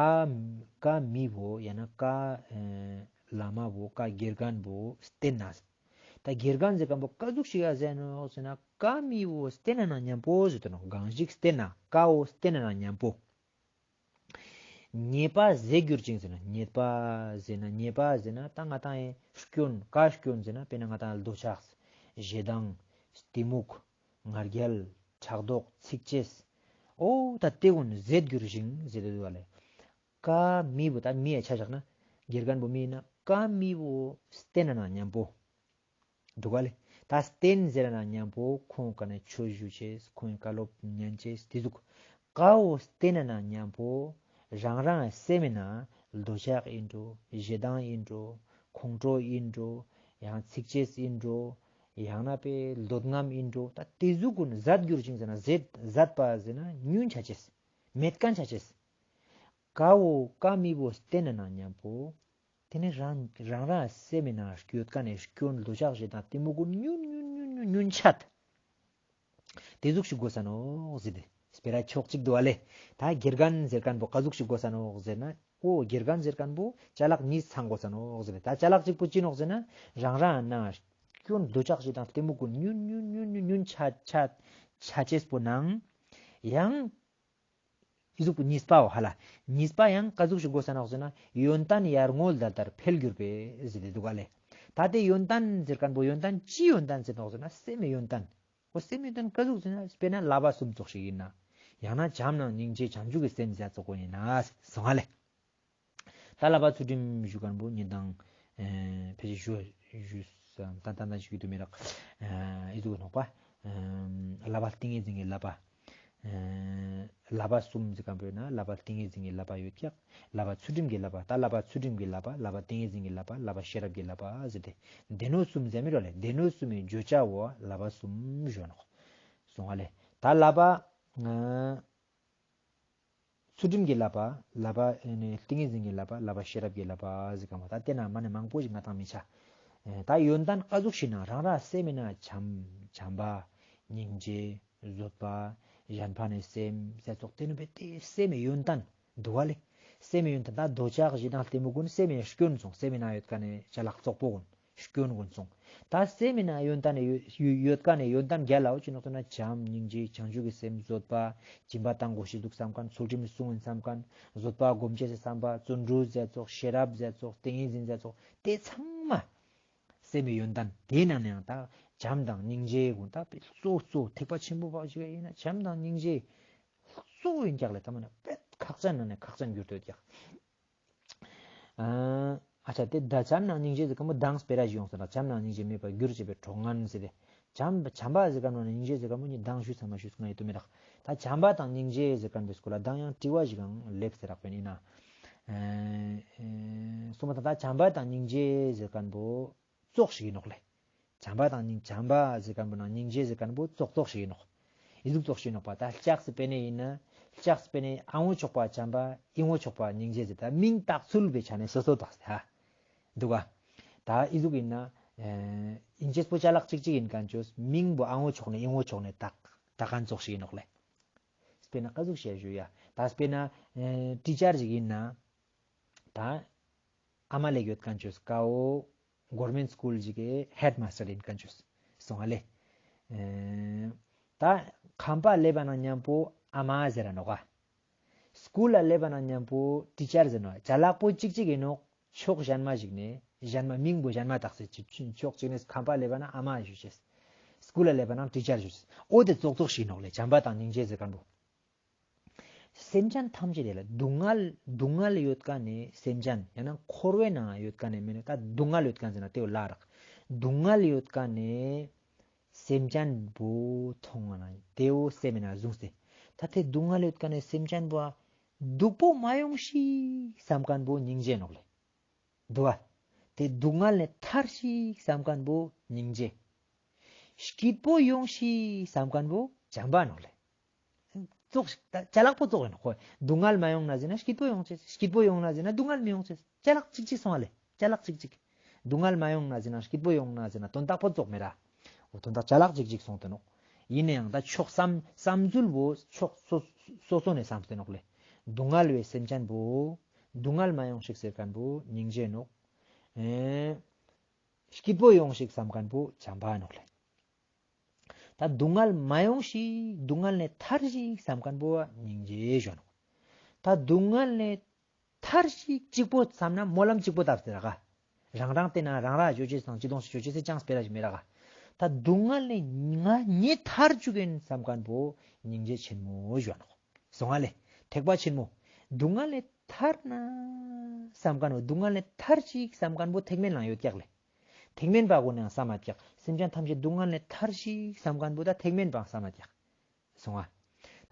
ཀ་མི་བོ་ཡང་ན་ཀ་ཨེ་བླ་མ་བོ་ཀ་དགེ་རྒན་བོ་བསྟེན་ན། ད་དགེ་རྒན་ཟེར་མཁན་བོ་ཀ་ཟུག་ཞིག་ཡ་ཟེར་ནོག་ཟེར་ན་ཀ་མི་བོ་བསྟེན་ན་ན་མཉམ་པོ་ཟེར་དོ་ནོ། གང་ཞིག་བསྟེན་ན་ཀ་བོ་བསྟེན་ན་ན་མཉམ་པོ། ཉེས་པ་ཟད་གྱུར་ཅིང་ཟེར་ན་ཉེས་པ་ཟེར་ན་ཉེས་པ་ཟེར་ན་ད་ང་ཏང་ཨེ་སྐྱོན་ཀ་སྐྱོན་ཟེར་ན་དཔེར་ན་ང་ཏང་འདོད་ཆགས་ཞེ་སྡང་གཏི་མུག་ང་རྒྱལ་ཕྲག་དོག་ཚིག་ཅེས། འོ་ད་དེ་ཀུན་ཟད་གྱུར་ཞིང་ཟེར་དེ་འདུག་ག་ལེ། ཀ་མི་བོ་ད་མི་ཡ་ཆ་བཞག་ན་དགེ་རྒན་བོ་མི་ཡིན་ན་ཀ་མི་བོ་བསྟེན་ན་ན་མཉམ་པོ། འདུག་ག་ལེ། ད་བསྟེན་ཟེར་ན་མཉམ་པོ་ཁོང་ཀ་ནེ་ཆོས་ཞུ་ཅེས་ཁོང་བཀའ་སློབ་ཉན་ཅེས་དེ་ཟུག་ཀ་བོ་བསྟེན་ན་ན་མཉམ་པོ་རང་རང་སེམས་ན་འདོད་ཆགས་ཡིན་འགྲོ་ཞེ་སྡང་ཡིན་འགྲོ་ཁོང་ཁྲོ་ཡིན་འགྲོ་ཡང་ཚིག་ཅེས་ཡིན་འགྲོ་ཡང་ན་པའི་འདོད་རྔམ་ཡིན་འགྲོ་ད་དེ་ཟུག་ཀུན་ཟད་གྱུར་ཅིང་ཟེར་ན་ཟད་ཟད་པ་ཟེར་ན་ཉུང་ཆ་ཅེས་མེད་མཁན་ཆ་ཅེས། ཀ་བོ་ཀ་མི་བོ་བསྟེན་ན་ན་མཉམ་པོ། དེ་ནེ་རང་རང་རང་སེམས་ནང་སྐྱོད་ཀ་ནེ་སྐྱོན་འདོད་ཆགས་ཞེ་སྡང་གཏི་མུག་ཀུན་ཉུང་ཉུང་ཉུང་ཉུང་ཉུང་ཆད། དེ་ཟུག་ཞིག་དགོས་ས་ནོག་ཟེར་ཏེ། སྤེ་ར་ཕྱོགས་གཅིག་འདུག་ག་ལེ། ད་དགེ་རྒན་ཟེར་མཁན་པོ་ཀ་ཟུག་ཞིག་དགོས་ས་ནོག་ཟེར་ན། འོ་དགེ་རྒན་ཟེར་མཁན་པོ་ཅ་ལག་གཉིས་ཚང་དགོས་ས་ནོག་ཟེར་ཏེ། ད་ཅ་ལག་གཅིག་པོ་ཅི་ནོག་ཟེར་ན། རང་རང་ནང་སྐྱོན་འདོད་ཆགས་ཞེ་སྡང་གཏི་མུག་ཀུན་ཉུང་ཉུང་ཉུང་ཉུང་ཉུང་ཆད་ཆད་ཆད་ཅེས་པོ་ནང་ཡང་། ཨི་ཟུག་པོ་གཉིས་པའོ་ཧ་ལ། གཉིས་པ་ཡང་ཀ་ཟུག་ཞིག་དགོས་ས་ནོག་ཟེར་ན། ཡོན་ཏན་ཡར་ངོ་ད་ལྟར་འཕེལ་འགྱུར་བས་ཟེར་ཏེ་འདུག་ག་ལེ། ད་དེ་ཡོན་ཏན་ཟེར་མཁན་པོ་ཡོན་ཏན་ཅི་ཡོན་ཏན་ཟེར་ནོག་ཟེར་ན་སེམས་མི་ཡོན་ཏན། འོ་སེམས་མི་ཡོན་ཏན་ཀ་ཟུག་ཟེར་ན་དཔེར་ན་བསླབ་པ་གསུམ་ཙོགས་ཤིག་ཡིན་ན། ཡང་ན་བྱམས་ནང་སྙིང་རྗེ་བྱང་ཆུབ་ཀྱི་སེམས་ཟེར་ཙོགས་པོ་ཡིན་ན་སོང་ང་ལེ། ད་བསླབ་པ་ཚུལ་ཁྲིམས་ཞུ་མཁན་པོ་ཉིན་དང་ཨེ་ཕལ་ཆེར་ཞུ་ཞུ་ས་ཏན་ཏན་ཞུ་གི་འདུག་མི་རག། ཨེ་ཨི་ཟུག་ནོག་པ། ཨེ་བསླབ་པ་ཏིང་ངེ་འཛིན་གྱི་བསླབ་པ། ཨེ་བསླབ་པ་གསུམ་ཟེར་མཁན་པོ་ཡོད་ན་བསླབ་པ་ཏིང་ངེ་འཛིན་གྱི་བསླབ་པ་ཡོད་ཀྱག། བསླབ་པ་ཚུལ་ཁྲིམས་ཀྱི་བསླབ་པ། ད་བསླབ་པ་ཚུལ་ཁྲིམས་ཀྱི་བསླབ་པ། བསླབ་པ་ཏིང་ངེ་འཛིན་གྱི་བསླབ་པ། བསླབ་པ་ཤེས་རབ་ཀྱི་བསླབ་པ་ཟེར་ཏེ། སྡེ་སྣོད་གསུམ་ཟེར་མི་རོ་ལེ། སྡེ་སྣོད་གསུམ་མི་བརྗོད་བྱ་བོ་བསླབ་པ་གསུམ་ཞུ་ནོག། སོང་ང་ལེ། ད་བསླབ་པ། ཨ། ཚུལ་ཁྲིམས་ཀྱི་བསླབ་པ། བསླབ་པ་ཨེ་ནི་ཏིང་ངེ་འཛིན་གྱི་བསླབ་པ། བསླབ་པ་ཤེས་རབ་ཀྱི་བསླབ་པ་ཟེར་མཁན་པོ་ད་དེ་ན་མ་ནེ་མང་པོ་ཞིག་ང་ཏང་མི་ཆ། ཨེ་ད་ཡོན་ཏན་ཀ་ཟུག་ཞིག་ན་རང་རང་སེམས་མི་ན་བྱམས་བྱམས་པ། སྙིང་རྗེ། བཟོད་པ། གཞན་ཕན་ནི་སེམས་ཟེར་ཙོགས་དེ་ནི་བེ་དེ་སེམས་མི་ཡོན་ཏན་འདུག་ག་ལེ། སེམས་མི་ཡོན་ཏན་ད་འདོད་ཆགས་ཞེ་སྡང་གཏི་མུག་ཀུན་སེམས་མི་སྐྱོན་སོང་། སེམས་མི་ན་ཡོད་མཁན་ནི་ཅ་ལག་བཙོག་པོ་ཀུན། སྐྱོན་ཀུན་སོང་། ད་སེམས་མི་ན་ཡོན་ཏན་ཡོད་ཡོད་མཁན་ནི་ཡོན་ཏན་བརྒྱད་ལ་འོ་ཅི་ནོག་ཟེར་ན་བྱམས་སྙིང་རྗེ་བྱང་ཆུབ་ཀྱི་སེམས་བཟོད་པ་སྦྱིན་པ་བཏང་དགོས་ཤེས་འདུག་བསམ་མཁན་ཚུལ་ཁྲིམས་སྲུང་ཡིན་བསམ་མཁན་བཟོད་པ་སྒོམ་ཅེས་སི་བསམ་པ་བརྩོན་འགྲུས་ཟེར་ཙོགས་ཤེས་རབ་ཟེར་ཙོགས་ཏིང་ངེ་འཛིན་ཟེར་ཙོགས་དེ་ཚང་མ་སེམས་མི་ཡོན་ཏན་དེའི་ནང་ནས་ཡང་ད་བྱམས་དང་སྙིང་རྗེ་ཀུན་ད་གཙོ་གཙོ་ཐེག་པ་ཆེན་པོ་བ་ཞིག་ཡིན་ན་བྱམས་དང་སྙིང་རྗེ་གཙོ་ཡིན་ཀྱག་ལེ། ད་མ་ན་བེ་ཁག་ཅན་ནང་ནས་ཁག་ཅན་གྱུར་ཏེ་ཡོད་ཀྱག། ཨ་ཨ་ཆ་དེ་ད་བྱམས་ནང་སྙིང་རྗེ་ཟེར་མཁན་པོ་མདང་སྤེ་ར་ཞིག་ཡོང་ཟེར་ན་བྱམས་ནང་སྙིང་རྗེ་མེད་པར་གྱུར་ཅེས་པའི་གྲོགས་ངན་ཟེར་ཏེ། བྱམས་བྱམས་པ་ཟེར་མཁན་པོ་ནང་སྙིང་རྗེ་ཟེར་མཁན་པོ་ནི་མདང་ཞུས་ཚང་མ་ཞུས་ང་ཡི་དུ་མི་རག། ད་བྱམས་པ་དང་སྙིང་རྗེ་ཟེར་མཁན་པོའི་སྐོར་ལ་མདང་ཡང་དྲི་བ་ཞིག་ཡང་སླེབས་ཟེར་རག་པས་ཡིན་ན། ཨེ་ཨེ་སོང་པ་ད་ད་བྱམས་པ་དང་སྙིང་རྗེ་ཟེར་མཁན་པོ་ཙོགས་ཤིག་ཡིན་ནོག་ལེ། བྱམས་པ་དང་སྙིང་བྱམས་པ་ཟེར་མཁན་པོ་ནང་སྙིང་རྗེ་ཟེར་མཁན་པོ་ཙོགས་ཙོགས་ཤིག་ཡིན་ནོག། ཨི་ཟུག་ཙོགས་ཤིག་ཡིན་ནོག་པ། ད་ལྕགས་སི་པེ་ནེ་ཡིན་ན་ལྕགས་སི་པེ་ནེ་ཨ་ངོ་ཆོག་པ་བྱམས་པ་ཨི་ངོ་ཆོག་པ་སྙིང་རྗེ་ཟེར་ད་མིང་བཏགས་ཚུལ་བའི་ཆ་ནས་སོ་སོ་བཏགས་ཟེར་ཧ། འདུག་ག། ད་ཨི་ཟུག་ཡིན་ན་ཨེ་ཨིན་ཅེས་པོ་ཅ་ལག་ཅིག་ཅིག་ཡིན་མཁན་ཅོས་མིང་པོ་ཨ་ངོ་ཆོག་ནས་ཨི་ངོ་ཆོག་ནས་བཏགས་བཏགས་མཁན་ཙོགས་ཤིག་ཡིན་ནོག་ལེ། སྤེར་ན་ཀ་ཟུག་ཞེས་ཞུ་ཡ། ད་སྤེར་ན་ཨེ་ཊི་ཅར་ཅིག་ཡིན་ན་ད་ཨ་མ་ལེགས་ཡོད་མཁན་ཅོས་ཀའོ་གོར་མེན་སྐུལ་ཅིག་གི་ཧེཌ་མ་སྟར་ཡིན་མཁན་ཅོས་སོང་ང་ལེ། ཨེ་ད་ཁང་པ་ལེབ་པ་ན་མཉམ་པོ་ཨ་མ་ཟེར་ར་ནོག་ག། སྐུལ་ལ་ལེབ་པ་ན་མཉམ་པོ་ཊི་ཅར་ཟེར་ནོག། ཅ་ལག་པོ་ཅིག་ཅིག་ཡིན་ནོག། ཕྱོགས་གཞན་མ་ཞིག་ནས་གཞན་མ་མིང་པོ་གཞན་མ་བཏགས་སེ་ཅི་ཕྱོགས་ཅིག་ནས་ཁང་པ་ལེབ་པ་ན་ཨ་མ་ཞུ་ཅེས། སྐུལ་ལ་ལེབ་པ་ན་ཊི་ཅར་ཞུ་ཅེས། འོ་དེ་ཙོགས་ཙོགས་ཤིག་ནོག་ལེ། བྱམས་པ་དང་སྙིང་རྗེ་ཟེར་མཁན་པོ། སེམས་ཅན་ཐམས་ཅད་དེ་ལ་སྡུག་བསྔལ་སྡུག་བསྔལ་ཡོད་མཁན་ནི་སེམས་ཅན་ཡང་ན་འཁོར་བའི་ནང་ཡོད་མཁན་ནི་མི་ནི་ད་སྡུག་བསྔལ་ཡོད་མཁན་ཟེར་ན་དེའོ་ལ་རག། སྡུག་བསྔལ་ཡོད་མཁན་ནི་སེམས་ཅན་པོ་མཐོང་བ་ན་དེའོ་སེམས་མི་ན་བཟུང་སྟེ། ད་དེ་སྡུག་བསྔལ་ཡོད་མཁན་ནི་སེམས་ཅན་པོ་སྡུག་པོ་མ་ཡོང་ཤིག་བསམ་མཁན་པོ་སྙིང་རྗེ་ནོག་ལེ། འདུག་ག། དེ་སྡུག་བསྔལ་ནས་ཐར་ཤིག་བསམ་མཁན་པོ་སྙིང་རྗེ། སྐྱིད་པོ་ཡོང་ཤིག་བསམ་མཁན་པོ་བྱམས་པ་ནོག་ལེ། ཙོགས་ཤིག་ད་ཅ་ལག་པོ་ཙོགས་ཡིན་ནོག་ཁོ། སྡུག་བསྔལ་མ་ཡོང་ན་ཟེར་ན་སྐྱིད་པོ་ཡོང་ཅེས། སྐྱིད་པོ་ཡོང་ན་ཟེར་ན་སྡུག་བསྔལ་མི་ཡོང་ཅེས། ཅ་ལག་ཅིག་ཅིག་སོང་བ་ལེ། ཅ་ལག་ཅིག་ཅིག་སྡུག་བསྔལ་མ་ཡོང་ན་ཟེར་ན་སྐྱིད་པོ་ཡོང་ན་ཟེར་ན་དོན་དག་པོ་ཙོགས་མེད་ར། འོ་དོན་དག་ཅ་ལག་ཅིག་ཅིག་སོང་སྟེ་ནོག། ཡིན་ནའང་ད་ཕྱོགས་བསམ་བསམ་ཚུལ་བོ་ཕྱོགས་སོ་སོ་སོ་ནས་བསམ་སྟེ་ནོག་ལེ། སྡུག་བསྔལ་བའི་སེམས་ཅན་བོ་སྡུག་བསྔལ་མ་ཡོང་ཞིག་ཟེར་མཁན་བོ་སྙིང་རྗེ་ནོག། ཨེ། སྐྱིད་པོ་ཡོང་ཞིག་བསམ་མཁན་བོ་བྱམས་པ་ནོག་ལེ། ད་སྡུག་བསྔལ་མ་ཡོང་ཞིག་སྡུག་བསྔལ་ནས་ཐར་ཞིག་བསམ་མཁན་བོ་སྙིང་རྗེ་ཞུ་ནོག། ད་སྡུག་བསྔལ་ནས་ཐར་ཞིག་གཅིག་པོ་བསམ་ན་སྨོན་ལམ་གཅིག་པོ་བཏབ་སྟེ་ར་ག། རང་རང་བལྟས་ན་རང་ར་ཅོ་ཅེས་དང་ཅི་དོང་ཞིག་ཅོ་ཅེས་སི་ཅང་སྤེ་ར་ཞིག་མེད་ར་ག། ད་སྡུག་བསྔལ་ནས་ང་ངས་ཐར་བཅུག་གིན་བསམ་མཁན་བོ་སྙིང་རྗེ་ཆེན་མོ་ཞུ་ནོག། སོང་ང་ལེ། ཐེག་པ་ཆེན་མོ། སྡུག་བསྔལ་ནས་ཐར་ན་བསམ་མཁན་བོ་སྡུག་བསྔལ་ནས་ཐར་ཞིག་བསམ་མཁན་བོ་ཐེག་དམན་ལའང་ཡོད་ཀྱག་ལེ། ཐེག་དམན་པ་གུན་ནའང་བསམ་མ་ཀྱག། སེམས་ཅན་ཐམས་ཅད་སྡུག་བསྔལ་ནས་ཐར་ཞིག་བསམ་མཁན་བོ་ད་ཐེག་དམན་པའང་བསམ་མ་ཀྱག། སོང་ང་།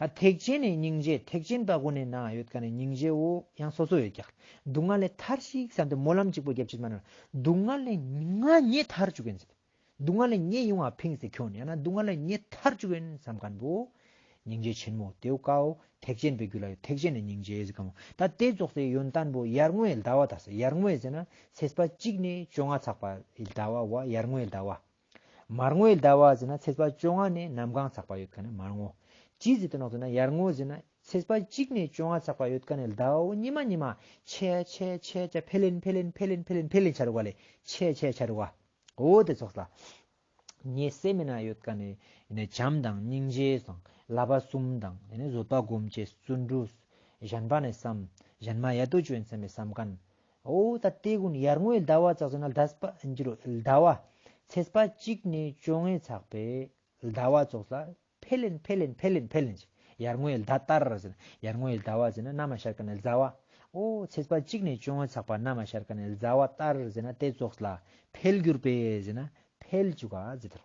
ད་ཐེག་ཆེན་ནི་སྙིང་རྗེ་ཐེག་ཆེན་པ་གུན་ནི་ནང་ཡོད་མཁན་ནི་སྙིང་རྗེ་བོ་ཡང་སོ་སོ་ཡོད་ཀྱག། སྡུག་བསྔལ་ནས་ཐར་ཞིག་བསམ་སྟེ་སྨོན་ལམ་གཅིག་པོ་རྒྱབ་ཅེས་མ་ན། སྡུག་བསྔལ་ནས་ང་ངས་ཐར་བཅུག་གིན་ཟེར། སྡུག་བསྔལ་ལས་ངས་ཡོང་བ་ཕིངས་ཏེ་ཁྱོང་ཡང་ན་སྡུག་བསྔལ་ལས་ངས་ཐར་བཅུག་ཡིན་བསམ་མཁན་བོ་སྙིང་རྗེ་ཆེན་མོ། དེའུ་ཀའོ་ཐེག་ཆེན་པའི་རྒྱུད་ལ་ཡོད། ཐེག་ཆེན་ནི་སྙིང་རྗེ་ཟེར་གམ། ད་དེ་ཙོགས་སེ་ཡོན་ཏན་བོ་ཡར་ངོའི་ཟླ་བ་དག་ས། ཡར་ངོའི་ཟེར་ན་ཚེས་པ་གཅིག་ནས་བཅོ་ལྔ་ཚག་པ་ཟླ་བ་བ་ཡར་ངོའི་ཟླ་བ། མར་ངོའི་ཟླ་བ་ཟེར་ན་ཚེས་པ་བཅོ་ལྔ་ནས་གནམ་གང་ཚག་པ་ཡོད་མཁན་ནི་མར་ངོ། ཅི་ཟེར་དུ་ནོག་ཟེར་ན་ཡར་ངོ་ཟེར་ན་ཚེས་པ་གཅིག་ནས་བཅོ་ལྔ་ཚག་པ་ཡོད་མཁན་ནི་ཟླ་བ་བོ་ཉི་མ་ཉི་མ་ཆེ་ཆེ་ཆེ་ཆེ་འཕེལ་ཡིན་འཕེལ་ཡིན་འཕེལ་ཡིན་འཕེལ་ཡིན་འཕེལ་ཡིན་ཆ་རུག་པ་ལེ། ཆེ་ཆེ་ཆ་རུག་པ། འོ་དེ་ཙོགས་ལ། ངའི་སེམས་ནང་ཡོད་མཁན་ནི་བྱམས་དང་སྙིང་རྗེ་དང་བསླབ་པ་གསུམ་དང་བཟོད་པ་སྒོམ་ཅེས་བརྩོན་འགྲུས། གཞན་པ་ནས་བསམ། གཞན་མ་ཡ་ཏོ་ཅོ་ཡིན་བསམ་མི་བསམ་མཁན། འོ་ད་དེ་གུན་ཡར་ངོའི་ཟླ་བ་ཙོགས་ཟེར་ན་ཟླ་བ་ཚེས་པ་གཅིག་ནས་བཅོ་ལྔ་ཚག་པའི་ཟླ་བ་ཙོགས་ལ་འཕེལ་ཡིན་འཕེལ་ཡིན་འཕེལ་ཡིན་འཕེལ་ཡིན་ཅིག། ཡར་ངོའི་ཟླ་ལྟར་ཟེར་ན་ཡར་ངོའི་ཟླ་བ་ཟེར་ན་གནམ་ལ་ཤར་མཁན་ནི་ཟླ་བ། འོ་ཚེས་པ་གཅིག་ནས་བཅོ་ལྔ་ཚག་པ་གནམ་ལ་ཤར་མཁན་ནི་ཟླ་བ་ལྟར་ཟེར་ན་དེ་ཙོགས་ལ་འཕེལ་གྱུར་པས་ཟེར་ན་འཕེལ་བཅུག་ག་ཟེར་དོ།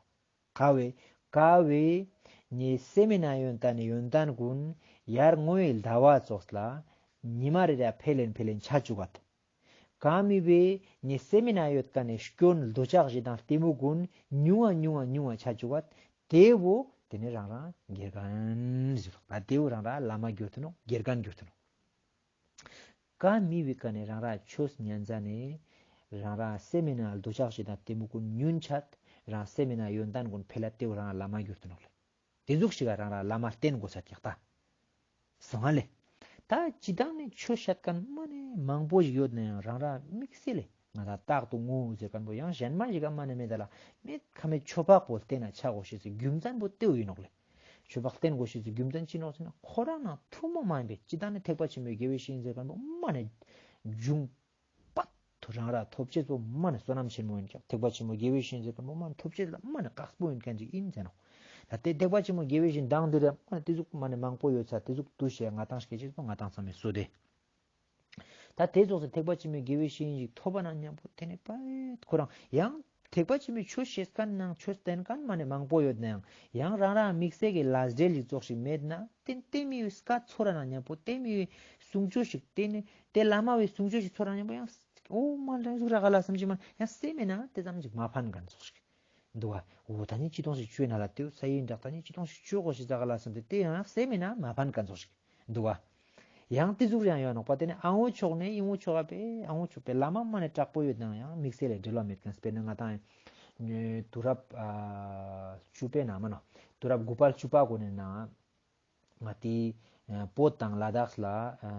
ག་བས་ག་བས་ངའི་སེམས་ནང་ཡོན་ཏན་ནི་ཡོན་ཏན་གུན་ཡར་ངོའི་ཟླ་བ་ཙོགས་ལ་ཉི་མ་རེ་རེ་འཕེལ་ཡིན་འཕེལ་ཡིན་ཆ་བཅུག་ག། ག་མི་བས་ངའི་སེམས་ནང་ཡོད་མཁན་ནི་སྐྱོན་འདོད་ཆགས་ཞེ་སྡང་གཏི་མུག་གུན་ཉུང་ང་ཉུང་ང་ཉུང་ང་ཆ་བཅུག་ག། དེ་བོ་དེ་ནི་རང་རང་དགེ་རྒན་ཟེར་ལོ། ད་དེ་བོ་རང་རང་བླ་མ་གྱུར་ཏེ་ནོག། དགེ་རྒན་གྱུར་ཏེ་ནོག། ག་མི་བས་ག་ནི་རང་རང་ཆོས་ཉན་ཙ་ནས་རང་རང་སེམས་ནང་འདོད་ཆགས་ཞེ་སྡང་གཏི་མུག་གུན་ཉུང་ཆ། རང་སེམས་ནང་ཡོན་ཏན་གུན་འཕེལ་ལ་དེ་བོ་རང་རང་བླ་མ་གྱུར་ཏེ་ནོག་ལེ། དེ་ཟུག་ཞིག་ག་རང་རང་བླ་མ་བསྟེན་དགོས་ས་ཀྱག་ད། སོང་ང་ལེ། ད་སྤྱིར་བཏང་ནས་ཆོས་བཤད་མཁན་མ་ནི་མང་པོ་ཞིག་ཡོད་ན་ཡང་རང་རང་དམིགས་བསལ་ལེ་ང་ད་རྟག་ཏུ་ངུ་ཟེར་མཁན་པོ་ཡང་གཞན་མ་ཞིག་ག་མ་ནི་མེད་ད་ལ། མེད་ཁ་མེད་ཆོས་འཕགས་པོ་བསྟེན་ན་ཆ་དགོས་ཤེས་སི་རྒྱུ་མཚན་པོ་དེ་བོ་ཡིན་ནོག་ལེ། ཆོས་འཕགས་བསྟེན་དགོས་ཤེས་སི་རྒྱུ་མཚན་ཅི་ནོག་ཟེར་ན་ཁོ་རང་ནང་ཐུན་མོང་མ་ཡིན་པའི་སྤྱིར་བཏང་ནས་ཐེག་པ་ཆེན་པོའི་དགེ་བའི་བཤེས་གཉེན་ཟེར་མཁན་པོ་མ་ནི་འབྱུང་པ་ཐུ་རང་ར་ཐོབ་ཅེས་པོ་མ་ནི་བསོད་ནམས་ཆེན་མོ་ཡིན་ཀྱག། ཐེག་པ་ཆེན་མོ་དགེ་བའི་བཤེས་གཉེན་ཟེར་མཁན་པོ་མ་ནི་ཐོབ་ཅེས་ལ་མ་ནི་དཀགས་པོ་ཡིན་མཁན་ཅིག་ཡིན་ཟེར་ནོག། ད་དེ་ཐེག་པ་ཆེན་མོ་དགེ་བའི་བཤེས་གཉེན་དང་དེ་ར་མ་ནི་དེ་ཟུག་མ་ནི་མང་པོ་ཡོད་ས་དེ་ཟུག་ཏུ་ཞེས་ང་ཏང་སྐད་ཅེས་པོ་ང་ཏང་ཚང་མས་སུ་དེ། ད་དེ་ཙོགས་སེ་ཐེག་པ་ཆེན་མོའི་དགེ་བའི་བཤེས་གཉེན་ཞིག་ཐོབ་པ་ན་མཉམ་པོ་དེ་ནས་པད་ཁོ་རང་ཡང་ཐེག་པ་ཆེན་མོའི་ཆོས་བཤད་མཁན་ནང་ཆོས་བསྟན་མཁན་མ་ནི་མང་པོ་ཡོད་ན་ཡང་ཡང་རང་རང་དམིགས་བསལ་གྱི་ལས་འབྲེལ་ཞིག་ཙོགས་ཤིག་མེད་ན་དེ་དེ་མི་ཡི་སྐད་ཚོར་ར་ན་མཉམ་པོ་དེ་མི་ཡི་གསུང་ཆོས་ཤིག་དེ་ནི་དེ་བླ་མ་བའི་གསུང་ཆོས་ཤིག་ཚོར་ར་མཉམ་པོ་ཡང་ཨོ་མ་ལ་ཟུག་ར་ག་ལ་བསམ་གྱི་མ་ཡང་སེམས་མེད་ན་དེ་ཙམ་ཞིག་མ་ཕན་མཁན་ཙོགས་ཤིག་འདུག་བ། འོ་ད་ནི་ཅི་དོང་ཞིག་བཅོས་ན་ལ་དེའུ་ས་ཡིན་འདྲ་ད་ནི་ཅི་དོང་ཞིག་བཅོས་དགོས་ཤེས་ཙ་ག་ལ་བསམ་སྟེ་དེ་ཡང་སེམས་མེད་ན་མ་ཕན་མཁན་ཙོགས་ཤིག་འདུག་བ། ཡང་དེ་ཟུག་རེ་ཡང་ཡོད་ནོག་པ། དེ་ནི་ཨ་ངོ་ཆོག་ནས་ཨི་ངོ་ཆོག་ག་པས་ཨ་ངོ་ཆོག་པས་བླ་མ་མ་ནས་དྲག་པོ་ཡོད་ན་ཡང་དམིགས་བསལ་ལས་འབྲེལ་བ་མེད་མཁན། དཔེར་ན་ང་ཏང་དུས་རབས་ཨ་བཅུ་པའི་ནང་མ་ནོ་དུས་རབས་དགུ་པ་བཅུ་པ་གོ་ནས་ན་ང་ཏི་ཨ་བོད་དང་ལ་དྭགས་ལ་ཨ་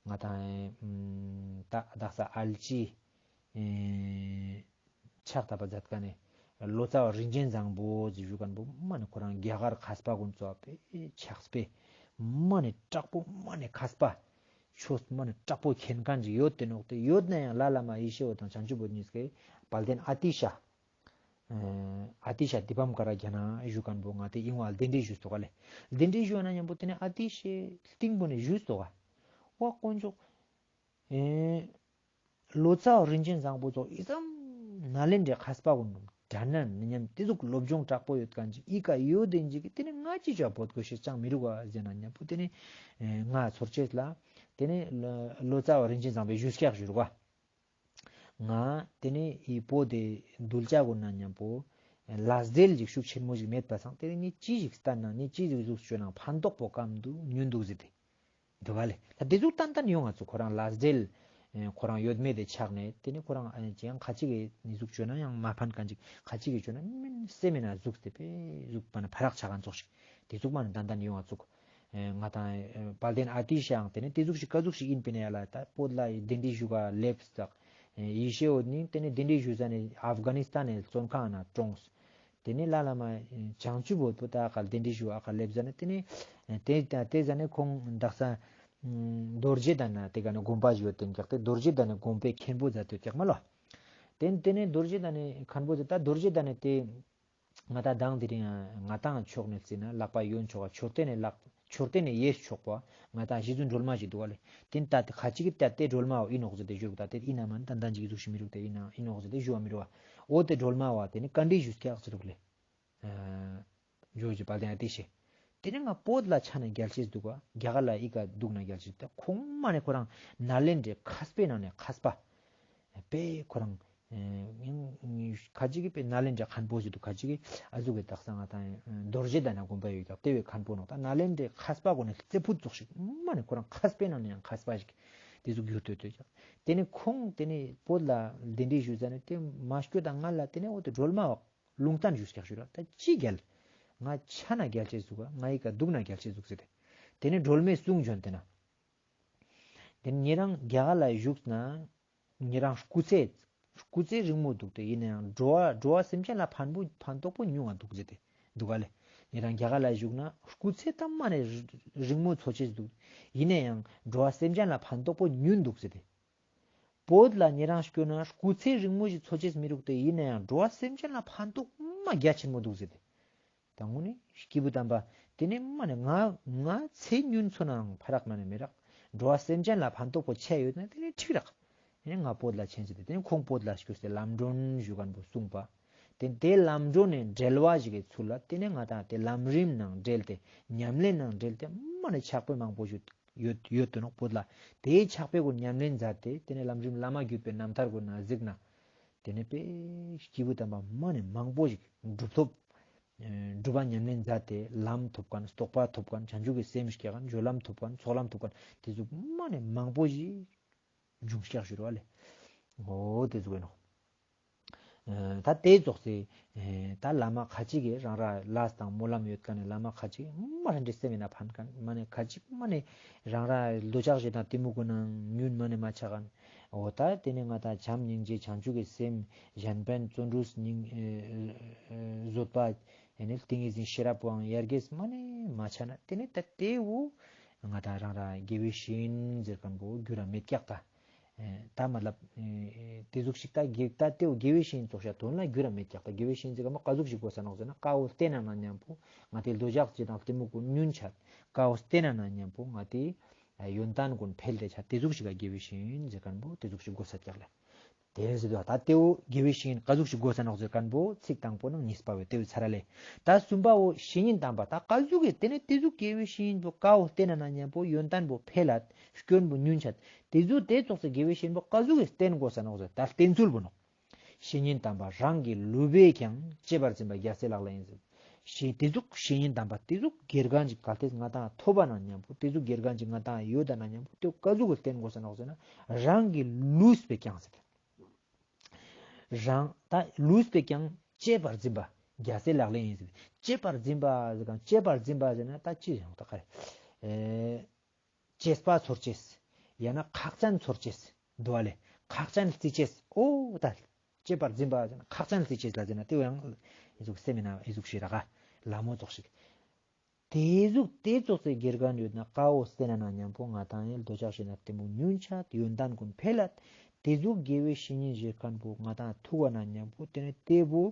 ང་ཏང་ཨ་ད་དག་ས་ཨལ་ཅི་ཨེ་ཕྱག་བཏབ་པ་མཛད་མཁན་ནི་ལོ་ཙཱ་བ་རིན་ཆེན་བཟང་པོ་ཟེར་ཞུ་མཁན་པོ་མ་ནི་ཁོ་རང་རྒྱ་གར་མཁས་པ་ཀུན་ཚོགས་པའི་ཕྱག་དཔེ་མ་ནི་དྲག་པོ་མ་ནི་མཁས་པ་ཆོས་མ་ནི་དྲག་པོ་མཁྱེན་མཁན་ཅིག་ཡོད་དེ་ནོག། དེ་ཡོད་ན་ཡང་ལྷ་བླ་མ་ཡེ་ཤེས་འོད་དང་བྱང་ཆུབ་འོད་གཉིས་ཀའི་དཔལ་ལྡན་ཨ་ཏི་ཤ་ཨ་ཏི་ཤ་དི་པཾ་ཀ་ར་རྒྱ་ན་ཞུ་མཁན་པོ་ང་ཏི་ཨིན་བ་གདན་འདྲེན་ཞུས་སོག་ལེ། གདན་འདྲེན་ཞུ་ན་མཉམ་པོ་དེ་ནི་ཨ་ཏི་ཤའི་སྟེང་པོ་ནས་ཞུས་སོག་བ། དཀོན་མཆོག་ཨེ། ལོ་ཙཱ་བ་རིན་ཆེན་བཟང་པོ་ཚོ་ཨི་ཙམ་ནཱ་ལེནྡྲའི་མཁས་པ་ཀུན་དྲན་ན་མཉམ་དེ་ཟུག་སློབ་སྦྱོང་དྲག་པོ་ཡོད་མཁན་ཅིག་ཨི་ཀ་ཡོད་དེ་ཅིག་དེ་ནི་ང་ཅི་ཅོ་བོད་གོ་ཤེས་ཅང་མི་རུག་ག་ཟེར་ན་མཉམ་པོ་དེ་ནི་ང་ཚོར་ཅེས་ལ་དེ་ནི་ལོ་ཙཱ་བ་རིན་ཆེན་བཟང་པོའི་ཞུས་ཀྱག་ཞུ་རུག་ག། ང་དེ་ནི་ཨི་བོད་དེ་གདུལ་བྱ་ཀུན་ན་མཉམ་པོ་ ལས་འབྲས་ཞིག་ཤུགས་ཆེན་མོ་ཞིག་མེད་པ་སང་དེ་ནི་ཅི་ཞིག་བསྟན་ན་ནི་ཅི་ཞིག་གཟུགས་བཅོས་ན་ཕན་ཐོགས་པོ་སྐམ་འདུག་ཉུང་འདུག་ཟེར་ཏེ། འདུག་ག་ལེ། ད་དེ་ཟུག་ཏན་ཏན་ཡོང་ང་ཚུགས། ཁོ་རང་ལས་འབྲས་ཨེ་ཁོ་རང་ཡོད་མེད་དེ་ཆགས་ནས་དེ་ནི་ཁོ་རང་ཨེ་ཅི་ཡང་ཁ་ཅིག་གི་ནི་ཟུག་བཅོས་ན་ཡང་མ་ཕན་མཁན་ཅིག་ཁ་ཅིག་གི་བཅོས་ན་མིན་སེམས་མེད་ན་ཟུག་སྟེ་པེ་ཟུག་པ་ན་ཕ་རག་ཆགས་མཁན་ཙོགས་ཤིག་དེ་ཟུག་མ་ནི་ཏན་ཏན་ཡོང་ང་ཚུགས། ཨེ་ང་དང་ཨེ་དཔལ་ལྡན་ཨ་ཏི་ཤའང་དེ་ནི་དེ་ཟུག་ཤིག་ག་ཟུག་ཤིག་ཡིན་པིན་ན་ཡ་ལ་ད་བོད་ལ་གདན་འདྲེན་ཞུ་ག་སླེབས་ཙག་ཨེ་ཡེ་ཤེས་འོད་ནི་དེ་ནི་གདན་འདྲེན་ཞུ་ས་ནི་ཨབ་གྷ་ནི་སི་ཐན་ནི་བཙོན་ཁང་ན་གྲོངས། དེ་ནས་ལ་ལ་མ་བྱང་ཆུབ་འོད་པོ་ད་ཨ་ཁ་གདན་འདྲེན་ཞུ་ཨ་ཁ་སླེབས་ཟ་ནས་དེ་ནས་དེ་དེ་ཟ་ནས་ཁོང་དག་ས་རྡོ་རྗེ་གདན་ན་དེ་ག་ནས་དགོན་པ་ཞིག་ཡོད་དེ་འགག་སྟེ་རྡོ་རྗེ་གདན་ནས་དགོན་པའི་མཁན་པོ་མཛད་དེ་འགག་མ་ལོ། དེ་དེ་ནས་རྡོ་རྗེ་གདན་ནས་མཁན་པོ་མཛད་ད་རྡོ་རྗེ་གདན་ནས་དེ་ང་ད་དང་དེ་རིང་ང་དང་ཕྱོགས་ནས་བརྩིས་ན་ལག་པ་གཡོན་ཕྱོགས་མཆོད་རྟེན་ནས་ལག་མཆོད་རྟེན་ནས་གཡས་ཕྱོགས་པ་ང་དང་རྗེ་བཙུན་སྒྲོལ་མ་ཞིག་འདུག་ག་ལེ། དེ་ད་དེ་ཁ་ཅིག་གི་ད་དེ་སྒྲོལ་མ་བོ་ཨིན་ནོག་ཟེར་ཏེ་ཞུ་རུག་ད་དེ་ཨིན་ན་མ་ནི་ད་ད་ཅིག་གི་ཟུག་ཤིག་མི་རུག་དེ་ཨིན་ན་ཨིན་ནོག་ཟེར་ཏེ་ཞུ་བ་མི་རུག་བ། འོ་དེ་སྒྲོལ་མ་བ་དེ་ནི་བཀའ་འདྲི་ཞུས་ཀྱག་ཟེར་རུག་ལེ། ཇོ་ཇོ་དཔལ་ལྡན་ཨ་ཏི་ཤེ། དེ་ནི་ང་བོད་ལ་ཆ་ན་རྒྱལ་ཆེས་འདུག་ག་རྒྱ་གར་ལ་ཨི་ཀ་འདུག་ན་རྒྱལ་ཆེས་འདུག་ད་ཁོང་མ་ནི་ཁོ་རང་ནཱ་ལེནྡྲའི་མཁས་པའི་ནང་ནས་མཁས་པ། པེ་ཁོ་རང་ཁ་ཅིག་གི་པེ་ནཱ་ལེནྡྲའི་མཁན་པོ་ཞིག་འདུག་ཁ་ཅིག་གི་ཨ་ཟུག་གི་དག་ས་ང་དང་རྡོ་རྗེ་གདན་ན་དགོན་པ་ཡོད་ཀྱག་དེ་བའི་མཁན་པོ་ནོག་ད་ནཱ་ལེནྡྲའི་མཁས་པ་གོ་ནས་རྩེ་ཕུད་ཙོགས་ཤིག་མ་ནི་ཁོ་རང་མཁས་པའི་ནང་ནས་ཡང་མཁས་པ་ཞིག་དེ་ཟུག་གྱུར་ཏོ་ཏོ་ཀྱག་དེ་ནི་ཁོང་དེ་ནི་བོད་ལ་གདན་འདྲེན་ཞུས་ཟ་ནས་དེ་མ་སྐྱོད་དང་ང་ལ་དེ་ནི་འོ་དེ་སྒྲོལ་མ་བ་ལུང་བསྟན་ཞུས་ཀྱག་ཞུ་ར་ད་ཅི་རྒྱལ། ང་ཆ་ན་རྒྱལ་ཆེས་ཟུག་ག་ང་ཨི་ཀ་འདུག་ན་རྒྱལ་ཆེས་ཟུག་ཟེར་ཏེ། དེ་ནི་སྒྲོལ་མའི་གསུང་བྱོན་ཏེ་ན། དེ་ནི་ཉེ་རང་རྒྱ་གར་ལ་བཞུགས་ན། ཉེ་རང་སྐུ་ཚེ། སྐུ་ཚེ་རིང་མོ་འདུག་སྟེ་ཡིན་ན་ཡང་འགྲོ་བ་འགྲོ་བ་སེམས་ཅན་ལ་ཕན་པོ་ཕན་ཐོགས་པོ་ཉུང་ང་འདུག་ཟེར་ཏེ། འདུག་ག་ལེ། ཉེ་རང་རྒྱ་གར་ལ་བཞུགས་ན་སྐུ་ཚེ་ད་མ་ནི་རིང་མོ་འཚོ་ཆེས་འདུག་ཡིན་ན་ཡང་འགྲོ་བ་སེམས་ཅན་ལ་ཕན་ཐོགས་པོ་ཉུང་འདུག་ཟེར་ཏེ། བོད་ལ་ཉེ་རང་སྐྱོད་ན་སྐུ་ཚེ་རིང་མོ་ཞིག་འཚོ་ཆེས་མི་རུག་སྟེ་ཡིན་ན་ཡང་འགྲོ་བ་སེམས་ཅན་ལ་ཕན་ཐོགས་མ་རྒྱ་ཆེན་མོ་འདུག་ཟེར་ཏེ། ད་དངོས་ནི་སྐྱེས་བུ་དམ་པ་དེ་ནི་མ་ནི་ང་ང་ཚེ་ཉུང་འཚོ་ནའང་ཕ་རག་མ་ནི་མི་རག་འགྲོ་བ་སེམས་ཅན་ལ་ཕན་ཐོགས་པོ་ཆེ་ཡོད་ན་དེ་ནི་འགྲིག་རག་དེ་ནི་ང་བོད་ལ་ཆེན་ཟེར་ཏེ་དེ་ནི་ཁོང་བོད་ལ་སྐྱོད་དེ་ལམ་སྒྲོན་ཞུ་མཁན་པོ་གསུངས་པ། དེ་དེ་ལམ་སྒྲོན་ནས་འབྲེལ་བ་ཞིག་གི་ཚུལ་ལ་དེ་ནི་ང་དང་དེ་ལམ་རིམ་ནང་འབྲེལ་ཏེ་ཉམས་ལེན་ནང་འབྲེལ་ཏེ་མ་ནི་ཕྱག་དཔེ་མང་པོ་ཞིག་ཡོད་ཡོད་དོ་ནོག་བོད་ལ། དེའི་ཕྱག་དཔེ་གུན་ཉམས་ལེན་མཛད་དེ་དེ་ནས་ལམ་རིམ་བླ་མ་བརྒྱུད་པའི་རྣམ་ཐར་གུན་ན་གཟིགས་ན། དེ་ནས་དཔེ་སྐྱེས་བུ་དམ་པ་མ་ནི་མང་པོ་ཞིག་གྲུབ་ཐོབ། ཨེ་སྒྲུབ་པ་ཉམས་ལེན་མཛད་དེ་ལམ་ཐོབ་མཁན་རྟོགས་པ་ཐོབ་མཁན་བྱང་ཆུབ་ཀྱི་སེམས་སྐྱེ་མཁན་སྦྱོར་ལམ་ཐོབ་མཁན་ཚོགས་ལམ་ཐོབ་མཁན་དེ་ཟུག་མ་ནི་མང་པོ་ཞིག་འབྱུང་ཤེས་ཞུ་རོགས་ལེ། འོ་དེ་ཟུག་ཡིན་ནོག་ཨ་ད་དེ་ཙོགས་སེ་ཨ་ད་བླ་མ་ཁ་ཅིག་གིས་རང་ར་ལས་དང་སྨོན་ལམ་ཡོད་མཁན་ནི་བླ་མ་ཁ་ཅིག་མ་རང་འདྲེ་སེམས་ཡིན་ན་ཕན་མཁན་མ་ནི་ཁ་ཅིག་མ་ནི་རང་ར་འདོད་ཆགས་ཞེ་སྡང་གཏི་མུག་གུན་ནང་ཉུང་མ་ནི་མ་ཆགས་མཁན། འོ་ད་དེ་ནི་ང་དང་བྱམས་སྙིང་རྗེ་བྱང་ཆུབ་ཀྱི་སེམས་གཞན་ཕན་བརྩོན་འགྲུས་སྙིང་ཨ་ཨ་བཟོད་པ་ཡང་ན་ཏིང་ངེ་འཛིན་ཤེས་རབ་པོའང་ཡར་རྒྱས་མ་ནི་མ་ཆ་ན་དེ་ནི་ད་དེ་བོ་ང་དང་རང་ར་དགེ་བའི་བཤེས་གཉེན་ཟེར་མཁན་པོ་འགྱུར་ར་མེད་ཀྱག་ད། ད་མ་ལབ་དེ་ཟུག་ཞིག་ད་དགེ་ད་དེའོ་དགེ་བའི་བཤེས་གཉེན་ཙོགས་ཤ་དོན་ལ་འགྱུར་ར་མེད་ཀྱག་ད། དགེ་བའི་བཤེས་གཉེན་ཟེར་ག་མ་ཀ་ཟུག་ཞིག་དགོས་ས་ནོག་ཟེར་ན་ཀ་བོ་བསྟེན་ན་ན་མཉམ་པོ་ང་དེ་འདོད་ཆགས་ཞེ་སྡང་གཏི་མུག་གུན་ཉུང་ཆ། ཀ་བོ་བསྟེན་ན་ན་མཉམ་པོ་ང་དེ་ཡོན་ཏན་གུན་འཕེལ་ཏེ་ཆ་དེ་ཟུག་ཞིག་ག་དགེ་བའི་བཤེས་གཉེན་ཟེར་མཁན་པོ་དེ་ཟུག་ཞིག་དགོས་ས་ཀྱག་ལེ། དེ་ཟེར་དུ་ད་དེའོ་དགེ་བའི་བཤེས་གཉེན་ཀ་ཟུག་ཞིག་དགོས་ས་ནོག་ཟེར་མཁན་པོ་ཚིག་དང་པོ་ནང་གཉིས་པ་བོ་དེ་བོ་ཚར་ལེ། ད་གསུམ་པ་བོ་བཤེས་གཉེན་དམ་པ་ད་ཀ་ཟུག་གི་དེ་ནི་དེ་ཟུག་དགེ་བའི་བཤེས་གཉེན་པོ་ཀ་བོ་བསྟེན་ན་ན་མཉམ་པོ་ཡོན་ཏན་པོ་འཕེལ་ལ་སྐྱོན་པོ་ཉུང་ཆ། དེ་ཟུག་དེ་ཙོགས་སེ་དགེ་བའི་བཤེས་གཉེན་པོ་ཀ་ཟུག་གི་བསྟེན་དགོས་ས་ནོག་ཟེར་ད་བསྟེན་ཚུལ་པོ་ནོག་བཤེས་གཉེན་དམ་པ་རང་གི་ལུས་པས་ཀྱང་གཅེས་པར་འཛིན་པ་རྒྱལ་སྲས་ལག་ལེན་ཡིན་ཟེར། བཤེས་དེ་ཟུག་བཤེས་གཉེན་དམ་པ་དེ་ཟུག་དགེ་རྒན་ཅིག་གལ་ཏེ་ང་དང་ཐོབ་པ་ན་མཉམ་པོ་དེ་ཟུག་དགེ་རྒན་ཅིག་ང་དང་ཡོད་ད་ན་མཉམ་པོ་དེ་ཀ་ཟུག་གི་བསྟེན་དགོས་ས་ནོག་ཟེར་ན་རང་གི་ལུས་པས་ཀྱང་ཟེར། རང་ད་ལུས་པས་ཀྱང་གཅེས་པར་འཛིན་པ་རྒྱལ་སྲས་ལག་ལེན་ཡིན་ཟེར། གཅེས་པར་འཛིན་པ་ཟེར་གང་གཅེས་པར་འཛིན་པ་ཟེར་ན་ད་ཅི་ཡང་ད་ག་རེ། ཨེ་གཅེས་པ་ཚོར་ཅེས། ཡང་ན་ཁག་ཅན་ཚོར་ཅེས། འདུག་པ་ལེ། ཁག་ཅན་བརྩི་ཅེས། ཨོ་ད། གཅེས་པར་འཛིན་པ་ཟེར་ན་ཁག་ཅན་བརྩི་ཅེས་ལ་ཟེར་ན་དེ་བོ་ཡང་ཨི་ཟུག་སེམས་མེད་ན་ཨི་ཟུག་ཞིག་ར་ག་ལ་མོ་ཙོགས་ཤིག་དེ་ཟུག་དེ་ཙོགས་སེ་དགེ་རྒན་ཡོད་ན་ཀ་བོ་བསྟེན་ན་ན་མཉམ་པོ་ང་དང་ཡང་འདོད་ཆགས་ཞེ་སྡང་གཏི་མུག་ཉུང་ཆ་ཡོན་ཏན་གུན་འཕེལ་ལ། དེ་ཟུག་དགེ་བའི་བཤེས་གཉེན་ཞིག་མཁན་པོ་ང་དང་ཐུག་པ་ན་མཉམ་པོ་དེ་ནི་དེ་བོ་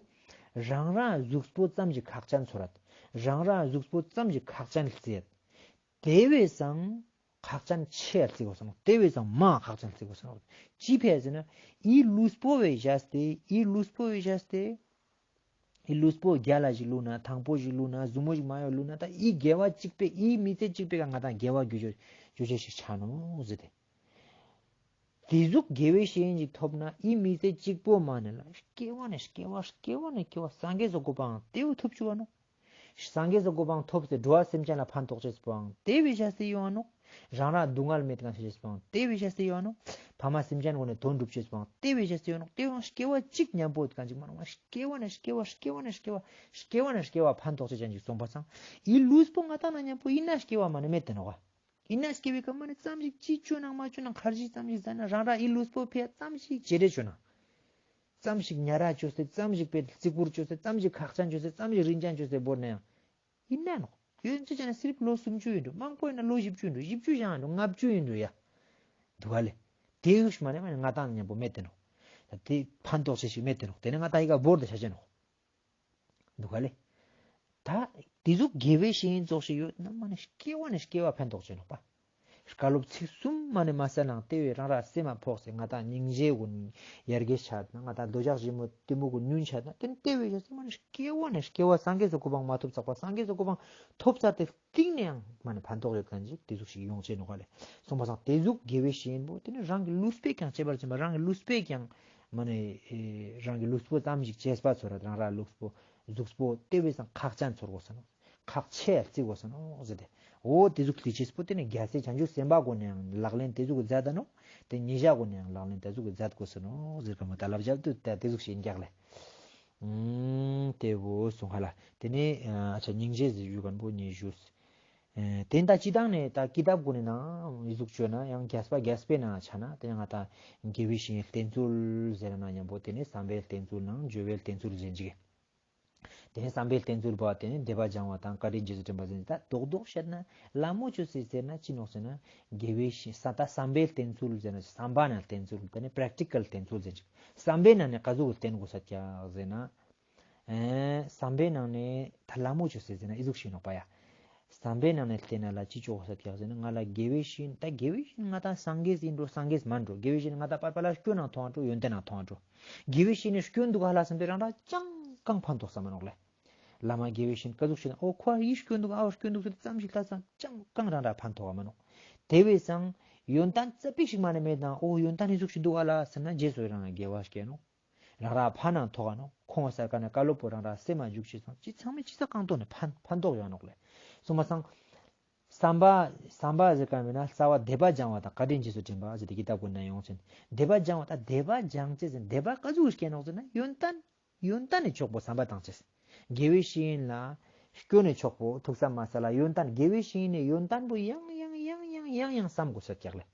རང་རང་གཟུགས་པོ་ཙམ་ཞིག་ཁག་ཅན་ཚོར་རད། རང་རང་གཟུགས་པོ་ཙམ་ཞིག་ཁག་ཅན་བརྩི་ཡད། དེ་བས་སང་ཁག་ཅན་ཆེ་ཡ་བརྩི་དགོས་ས་ནོག་དེ་བས་སང་མང་ཁག་ཅན་བརྩི་དགོས་ས་ནོག་ཅི་ཕིའ་ཟེར་ན་ཨི་ལུས་པོ་བས་བཞག་སྟེ་ཨི་ལུས་པོ་བས་བཞག་སྟེ་ཨི་ལུས་པོ་རྒྱལ་ལ་ཞིག་ལུས་ན་ཐང་པོ་ཞིག་ལུས་ན་ཟུ་མོ་ཞིག་མ་ཡོང་ལུས་ན་ད་ཨི་དགེ་བ་གཅིག་པས་ཨི་མི་ཚེ་གཅིག་པས་ཀ་ང་དང་དགེ་བ་རྒྱུ་རྒྱུ་ཆེ་ཞིག་ཆ་ནོག་ཟེར་ཏེ། དེ་ཟུག་དགེ་བའི་བཤེས་གཉེན་ཅིག་ཐོབ་ན་ཨི་མི་ཚེ་གཅིག་པོ་མ་ནེ་ལ་སྐྱེ་བ་ནེ་སྐྱེ་བ་སྐྱེ་བ་ནེ་སྐྱེ་བ་སངས་རྒྱས་སི་གོ་འཕང་དེ་བོ་ཐོབ་བཅུག་ག་ནོག། སངས་རྒྱས་སི་གོ་འཕང་ཐོབ་སྟེ་འགྲོ་བ་སེམས་ཅན་ལ་ཕན་ཐོགས་ཅེས་པོའང་དེ་བོའི་ཞལ་ཏེ་ཡོང་ང་ནོག། རང་ར་སྡུག་བསྔལ་མེད་ཁན་ཅོ་ཅེས་པོའང་དེ་བོའི་ཞལ་ཏེ་ཡོང་ང་ནོག། ཕ་མ་སེམས་ཅན་གུན་ནི་དོན་སྒྲུབ་ཅེས་པོའང་དེ་བོའི་ཞལ་ཏེ་ཡོང་ང་ནོག། དེ་བོའང་སྐྱེ་བ་གཅིག་ཉམ་པོ་ཡོད་ཁན་ཅིག་མ་ནོག། སྐྱེ་བ་ནེ་སྐྱེ་བ་སྐྱེ་བ་ནེ་སྐྱེ་བ་སྐྱེ་བ་ནེ་སྐྱེ་བ་ཕན་ཐོགས་ཅེས་ཅན་ཅིག་སོང་པ་སང་ཨི་ལུས་པོ་ང་ཏང་ན་ཉམ་པོ་ཨིན་ན་སྐྱེ་བ་མ་ནེ་མེད་དེ་ནོག་ག། ཨིན་ན་སྐྱེ་བའི་ཀ་མ་ནེ་ཙམ་ཞིག་ཅི་ཅོ་ནང་མ་ཅོ་ནང་ཁར་ཇི་ཙམ་ཞིག་ཟ་ན་རང་ར་ཨི་ལུས་པོ་ཕི་ཡ་ཙམ་ཞིག་ཅེ་རེ་ཅོ་ན། ཙམ་ཞིག་ཉ་ར་ཅོས་ཏེ་ཙམ་ཞིག་པེ་རྩིག་པུར་ཅོས་ཏེ་ཙམ་ཞིག་ཁག་ཅན་ཅོས་ཏེ་ཙམ་ཞིག་རིན་ཅན་ཅོས་ཏེ་བོར་ན་ཡང་ཨིན་ན་ནོག། ཡོན་ཙི་ཅན་སིར་ལོ་སུམ་ཅུ་ཡིན་འགྲོ། མང་པོ་ཡིན་ན་ལོ་བཞི་བཅུ་ཡིན་འགྲོ། བཞི་བཅུ་ཞང་ཡིན་འགྲོ། ལྔ་བཅུ་ཡིན་འགྲོ་ཡ། འདུག་ག་ལེ། དེ་ཡུག་ཤི་མ་ནེ་མ་ནེ་ང་ཏང་ཉམ་པོ་མེད་དེ་ནོག། ད་དེ་ཕན་ཐོགས་ཅེས་ཤིག་མེད་དེ་ནོག། དེ་ནེ་ང་ཏང་ཨི་ཀ་བོར་ཏེ་ཆ་ཅེས་ནོག། འདུག་ག་ལེ། ད་དེ་ཟུག་དགེ་བའི་བཤེས་གཉེན་ཙོགས་ཤིག་ཡོད་ན་མ་ནེ་སྐྱེ་བ་ནེ་སྐྱེ་བ་ཕན་ཐོགས་ཅེས་ནོག་པ། བཀའ་སློབ་ཚིག་གསུམ་མ་ནེ་མ་སལ་ནང་དེ་བོའི་རང་ར་སེམས་མ་ཕོག་སྟེ་ང་ཏང་སྙིང་རྗེ་གུན་ཡར་རྒྱས་ཆ་ན་ང་ཏང་འདོད་ཆགས་ཞེ་མོ་གཏི་མུག་གུན་ཉུང་ཆ་ན་དེ་ནེ་དེ་བོའི་ཞལ་ཏེ་མ་ནེ་སྐྱེ་བ་ནེ་སྐྱེ་བ་སངས་རྒྱས་སི་གོ་འཕང་མ་ཐོབ་ཚག་པ་སངས་རྒྱས་སི་གོ་འཕང་ཐོབ་ཚར་ཏེ་སྟིང་ནེ་ཡང་མ་ནེ་ཕན་ཐོགས་ཡོད་ཁན་ཅིག་དེ་ཟུག་ཤིག་ཡོང་ཅེས་ནོག་ག་ལེ། སོང་པ་སང་དེ་ཟུག་དགེ་བའི་བཤེས་གཉེན་པོ་དེ་ནེ་རང་གི་ལུས་པོའི་ཀྱང་ཁྱད་པར་ཅན་པ་རང་གི་ལུས་པོའི་ཀྱང་མ་ནེ་ཨེ་རང་གི་ལུས་པོ་ཙམ་ཞིག་གཅེས་པ་ཚོར་རང་ར་ལུས་པོ་གཟུགས་པོ་དེ་བོའི་སང་ཁག་ཅན་ཚོར་དགོས་ས་ནོག། ཁག་ཆེ་ཡ་བརྩི་དགོས་ས་ནོག་ཟེར་ཏེ། འོ་དེ་ཟུག་ལི་ཅེས་པོ་དེ་ནེ་རྒྱལ་སྲས་བྱང་ཆུབ་སེམས་དཔའ་གུན་ནི་ཡང་ལག་ལེན་དེ་ཟུག་གི་མཛད་ད་ནོག། དེ་ཉེ་ཞ་གུན་ནི་ཡང་ལག་ལེན་དེ་ཟུག་གི་མཛད་དགོས་ས་ནོག་ཟེར་ག་མོ་ད་ལབ་བྱ་དུ་ད་དེ་ཟུག་ཤིག་ཡིན་ཀྱག་ལེ། ཨུམ། དེ་བོ་སོང་ཧ་ལ། དེ་ནེ་ཨ་ཆ་སྙིང་རྗེ་ཟེར་ཞུ་ཁན་པོ་ཉེ་ཞུས། ཨེ་དེ་ད་སྤྱི་བཏང་ནེ་ད་ཀི་ཏབ་གུན་ནི་ནང་ཨི་ཟུག་ཅོས་ན་ཡང་རྒྱས་པ་རྒྱས་པའི་ནང་ཆ་ན་དེ་ནེ་ང་ཏང་དགེ་བའི་བཤེས་གཉེན་བསྟེན་ཚུལ་ཟེར་ན་ཉམ་པོ་དེ་ནེ་བསམ་པའི་བསྟེན་ཚུལ་ནང་སྦྱོར་བའི་བསྟེན་ཚུལ་ཟེར་ཅིག། དེ་ནེ་བསམ་པའི་བསྟེན་ཚུལ་པོ་དེ་ནེ་བཟླས་པ་སྦྱང་བ་དང་བཀའ་དྲིན་རྗེས་སུ་དྲན་པ་ཟེར་ན་ད་རྡོག་རྡོག་བཤད་ན་ལ་མོ་ཅོས་ཟེར་ན་ཅི་ནོག་ཟེར་ན་དགེ་བའི་བཤེས་ས་ད་བསམ་པའི་བསྟེན་ཚུལ་ཟེར་ན་བསམ་པ་ནང་བསྟེན་ཚུལ་དེ་ནེ་པྲེག་ཊི་ཀལ་བསྟེན་ཚུལ་ཟེར་ཅིག། བསམ་པའི་ནང་ནེ་ག་ཟུག་བསྟེན་དགོས་ས་ཀྱག་ཟེར་ན། ཨེ་བསམ་པའི་ནང་ནེ་ད་ལ་མོ་ཅོས་ཟེར་ན་ཨི་ཟུག་ཤིག་ནོག་པ་ཡ། བསམ་པའི་ནང་ནེ་བསྟེན་ན་ལ་ཅི་ཅོ་དགོས་ས་ཀྱག་ཟེར་ན་ང་ལ་དགེ་བའི་བཤེས་གཉེན་ད་དགེ་བའི་བཤེས་གཉེན་ང་ཏང་སངས་རྒྱས་ཡིན་འགྲོ་སངས་རྒྱས་མན་འགྲོ་དགེ་བའི་བཤེས་གཉེན་ང་ཏང་པར་པ་ལ་སྐྱོན་ནང་མཐོང་འགྲོ་ཡོན་ཏན་ནང་མཐོང་འགྲོ། དགེ་བའི་བཤེས་གཉེན་སྐྱོན་འདུག་ཧ་ལ་བསམ་སྟེ་རང་ར་ཅང་གང་ཕན་ཐོགས་ས་མ་ནོག་ལེ། བླ་མ་དགེ་བའི་བཤེས་གཉེན་ག་ཟུག་ཤིག་ན་ཨོ་ཁོ་ཨ་ཡི་སྐྱོན་འདུག་ཨ་བ་སྐྱོན་འདུག་ཟེར་ཏེ་ཙམ་ཞིག་ལྟ་ཙང་ཅང་གང་རང་ར་ཕན་ཐོགས་མ་ནོག། དེ་བས་སང་ཡོན་ཏན་ཙ་པིག་ཞིག་མ་ནེ་མེད་ན་ཨོ་ཡོན་ཏན་ཨི་ཟུག་ཞིག་འདུག་ཨ་ལ་ཟེར་ན་རྗེས་སུ་རང་དགེ་བ་སྐྱེ་ནོག། རང་ར་ཕན་ནང་ཐོགས་ནོག། ཁོང་སར་ཀ་ནེ་བཀའ་སློབ་པོ་རང་ར་སེམས་མ་འཇུག་ཅེས་སང་ཅི་ཚང་མས་ཅི་ས་གང་ཐོག་ནེ་ཕན་ཕན་ཐོགས་ཡོང་ནོག་ལེ། སོང་པ་སང་བསམ་པ་བསམ་པ་ཟེར་ག་མེད་ན་རྩ་བ་བཟླས་པ་སྦྱང་བ་དང་བཀའ་དྲིན་རྗེས་སུ་དྲན་པ་ཟེར་ཏེ་ཀི་ཏབ་གུན་ན་ཡོང་ཅན། བཟླས་པ་སྦྱང་བ་དང་བཟླས་པ་སྦྱང་ཅེས་ཟེར་བཟླས་པ་ག་ཟུག་སྐྱེ་ནོག་ཟེར་ན་ཡོན་ཏན་ཡོན་ཏན་ནི་ཆོག་པོ་བསམ་པ་བཏང་ཅེས། དགེ་བའི་བཤེས་གཉེན་ལ་སྐྱོན་ནི་ཆོག་པོ་ཐུགས་བསམ་མ་ས་ལ་ཡོན་ཏན་དགེ་བའི་བཤེས་གཉེན་ནི་ཡོན་ཏན་པོ་ཡང་ཡང་བསམ་དགོས་ས་ཀྱག་ལེ།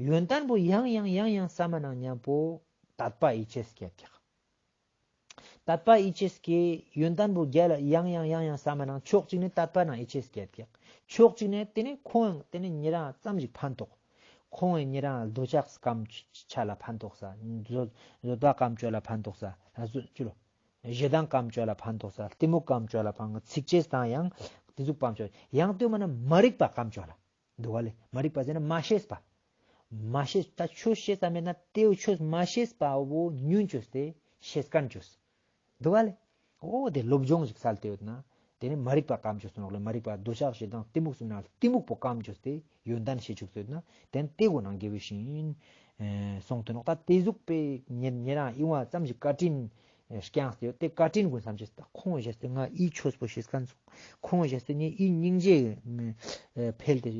ཡོན་ཏན་པོ་ཡང་ཡང་ཡང་ཡང་བསམ་མ་ནང་ཉམ་པོ་དད་པ་ཡིད་ཆེས་སྐྱེ་ཀྱག། དད་པ་ཡིད་ཆེས་སྐྱེ་ཡོན་ཏན་པོ་རྒྱལ་ཡང་ཡང་ཡང་ཡང་བསམ་མ་ནང་ཕྱོགས་གཅིག་ནེ་དད་པ་ནང་ཡིད་ཆེས་སྐྱེ་ཀྱག། ཕྱོགས་གཅིག་ནེ་དེ་ནེ་ཁོང་ཡང་དེ་ནེ་ཉེ་རང་ཙམ་ཞིག་ཕན་ཐོགས། ཁོང་ཡང་ཉེ་རང་འདོད་ཆགས་སྐམ་ཆ་ལ་ཕན་ཐོགས་ས། བཟོད་བཟོད་པ་སྐམ་ཆ་ལ་ཕན་ཐོགས་ས། ཨ་ཟོད་ཅི་ལོ། ཞེ་སྡང་སྐམ་ཆ་ལ་ཕན་ཐོགས་ས། གཏི་མུག་སྐམ་ཆ་ལ་ཕན་ཚིག་ཅེས་དང་ཡང་དེ་ཟུག་སྐམ་ཆ་ཡང་དེ་མ་ན་མ་རིག་པ་སྐམ་ཆ་ལ། འདུག་ག་ལེ། མ་རིག་པ་ཟེར་ན་མ་ཤེས་པ། མ་ཤེས་ད་ཆོས་ཤེས་ས་མེད་ན་དེའུ་ཆོས་མ་ཤེས་པ་བོ་ཉུང་ཅོས་ཏེ་ཤེས་ཁན་ཅོས། འདུག་ག་ལེ། འོ་དེ་སློབ་སྦྱོང་ཞིག་སལ་ཏེ་ཡོད་ན། དེ་ནེ་མ་རིག་པ་སྐམ་ཅོས་སོང་ནོག་ལེ། མ་རིག་པ་འདོད་ཆགས་ཞེ་སྡང་གཏི་མུག་གསུམ་ནང་གཏི་མུག་པོ་སྐམ་ཅོས་ཏེ་ཡོན་ཏན་ཤེས་ཅུག་ཏེ་ཡོད་ན། དེ་ནེ་དེ་གུན་ནང་དགེ་བའི་བཤེས་གཉེན་སོང་ཏེ་ནོག། ད་དེ་ཟུག་པའི་ཉེ་ཉེ་རང་ཨིན་བ་ཙམ་ཞིག་བཀའ་དྲིན་བསྐྱངས་ཏེ་ཡོད། དེ་བཀའ་དྲིན་གུན་བསམ་ཅེས་ད་ཁོང་བཞེས་ཏེ་ང་ཨི་ཆོས་པོ་ཤེས་ཁན་སོང་། ཁོང་བཞེས་ཏེ་ངའི་ཨི་སྙིང་རྗེ་འཕེལ་ཏེ་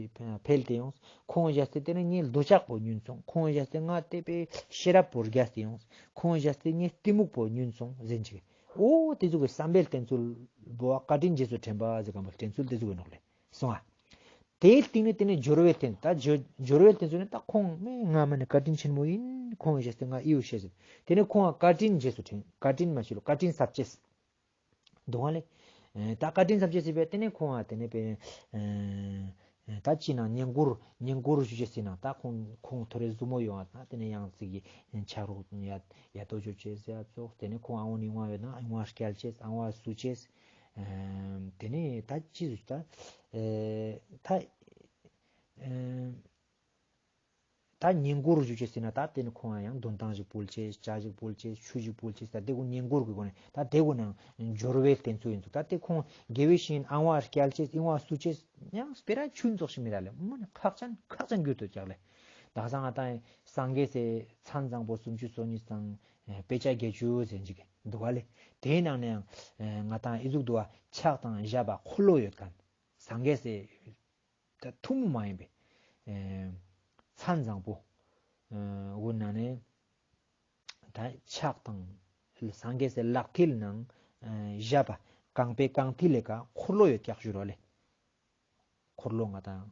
འཕེལ་ཏེ་ཡོང་། ཁོང་བཞེས་ཏེ་དེ་ནེ་ངའི་འདོད་ཆགས་པོ་ཉུང་སོང་། ཁོང་བཞེས་ཏེ་ང་དེ་པའི་ཤེས་རབ་པོ་རྒྱས་ཏེ་ཡོང་། ཁོང་བཞེས་ཏེ་ངའི་གཏི་མུག་པོ་ཉུང་སོང་ཟེར་ཅིག། འོ་དེ་ཟུག་གི་བསམ་པའི་བསྟེན་ཚུལ་བོ་བཀའ་དྲིན་རྗེས་སུ་དྲན་པ་ཟེར་ག་མོ་བསྟེན་ཚུལ་དེ་ཟུག་གི་ནོག་ལེ། སོང་ཨ། དེའི་སྟེང་ནེ་དེ་ནེ་སྦྱོར་བའི་བསྟེན་ད་སྦྱོར་སྦྱོར་བའི་བསྟེན་ཚུལ་ནི་ད་ཁོང་ངའི་ང་མ་ནེ་བཀའ་དྲིན་ཆེན་མོ་ཡིན། ཁོང་བཞེས་ཏེ་ང་ཨི་བོ་ཤེས་ཟེར། དེ་ནེ་ཁོང་ང་བཀའ་དྲིན་རྗེས་སུ་དྲན། བཀའ་དྲིན་མ་ཤེས་ལོ་བཀའ་དྲིན་ཟབ་ཅེས། འདུག་ག་ལེ། ཨེ་ད་བཀའ་དྲིན་ཟབ་ཅེས་ཟེར་བས་དེ་ནེ་ཁོང་ང་དེ་ནེ་པའི་ཨེ་ད་ཅི་ན་བསྙེན་བཀུར་བསྙེན་བཀུར་ཞུ་ཅེས་ཟེར་ན་ད་ཁོང་ཁོང་ཐོ་རེ་ཟུ་མོ་ཡོང་ང་ད་དེ་ནེ་ཡང་ཅིག་གི་ཆ་རོགས་ཡ་ཡ་ཏོ་ཅོ་ཅེས་ཟེར་ཙོགས། དེ་ནེ་ཁོང་ཨ་བོ་ནི་ཨ་བོ་ཡོད་ན་ཨ་བོ་སྐྱལ་ཅེས་ཨ་བོ་སུ་ཅེས། ཨེ་དེ་ནེ་ད་ཅི་ཟུག་ད་ཨེ་ད་ཨེ་ད་བསྙེན་བཀུར་ཞུ་ཅེས་ཟེར་ན་ད་དེ་ནེ་ཁོང་ཡང་འདོན་ཐང་ཞིག་ཕུལ་ཅེས་ཇ་ཞིག་ཕུལ་ཅེས་ཆུ་ཞིག་ཕུལ་ཅེས་ད་དེ་གུན་བསྙེན་བཀུར་གི་སྒོ་ནེ་ད་དེ་གུན་ནང་སྦྱོར་བའི་བསྟེན་ཚུལ་ཡིན་ཚུལ། ད་དེ་ཁོང་དགེ་བའི་བཤེས་གཉེན་ཨ་བོ་སྐྱལ་ཅེས་ཨི་བོ་སུ་ཅེས་ཡང་སྤེ་ར་ཆུན་ཙོགས་ཤིག་མི་ར་ལེ་མ་ནེ་ཁག་ཅན་ཁག་ཅན་གྱུར་ཏེ་ཀྱག་ལེ། དག་ས་ང་ཏང་སངས་རྒྱས་སི་མཚན་བཟང་པོ་སུམ་ཅུ་སོ་གཉིས་དང་དཔེ་ཆ་བརྒྱད་ཅུ་ཟེར་ཅིག་འདུག་ག་ལེ། དེའི་ནང་ནས་ཡང་ང་ཏང་ཨི་ཟུག་འདུག་པ། ཕྱག་དང་ཞབས་པ་འཁོར་ལོ་ཡོད་མཁན། སངས་རྒྱས་སི་ད་ཐུན་མོང་མ་ཡིན་པའི་མཚན་བཟང་པོ་འོ་ན་ནས་ད་ཕྱག་དང་སངས་རྒྱས་སི་ལག་མཐིལ་ནང་ཞབས་པ་རྐང་པའི་རྐང་མཐིལ་ལས་ཀ་འཁོར་ལོ་ཡོད་ཀྱག་ཞུ་རོགས་ལེ། འཁོར་ལོ་ང་ཏང་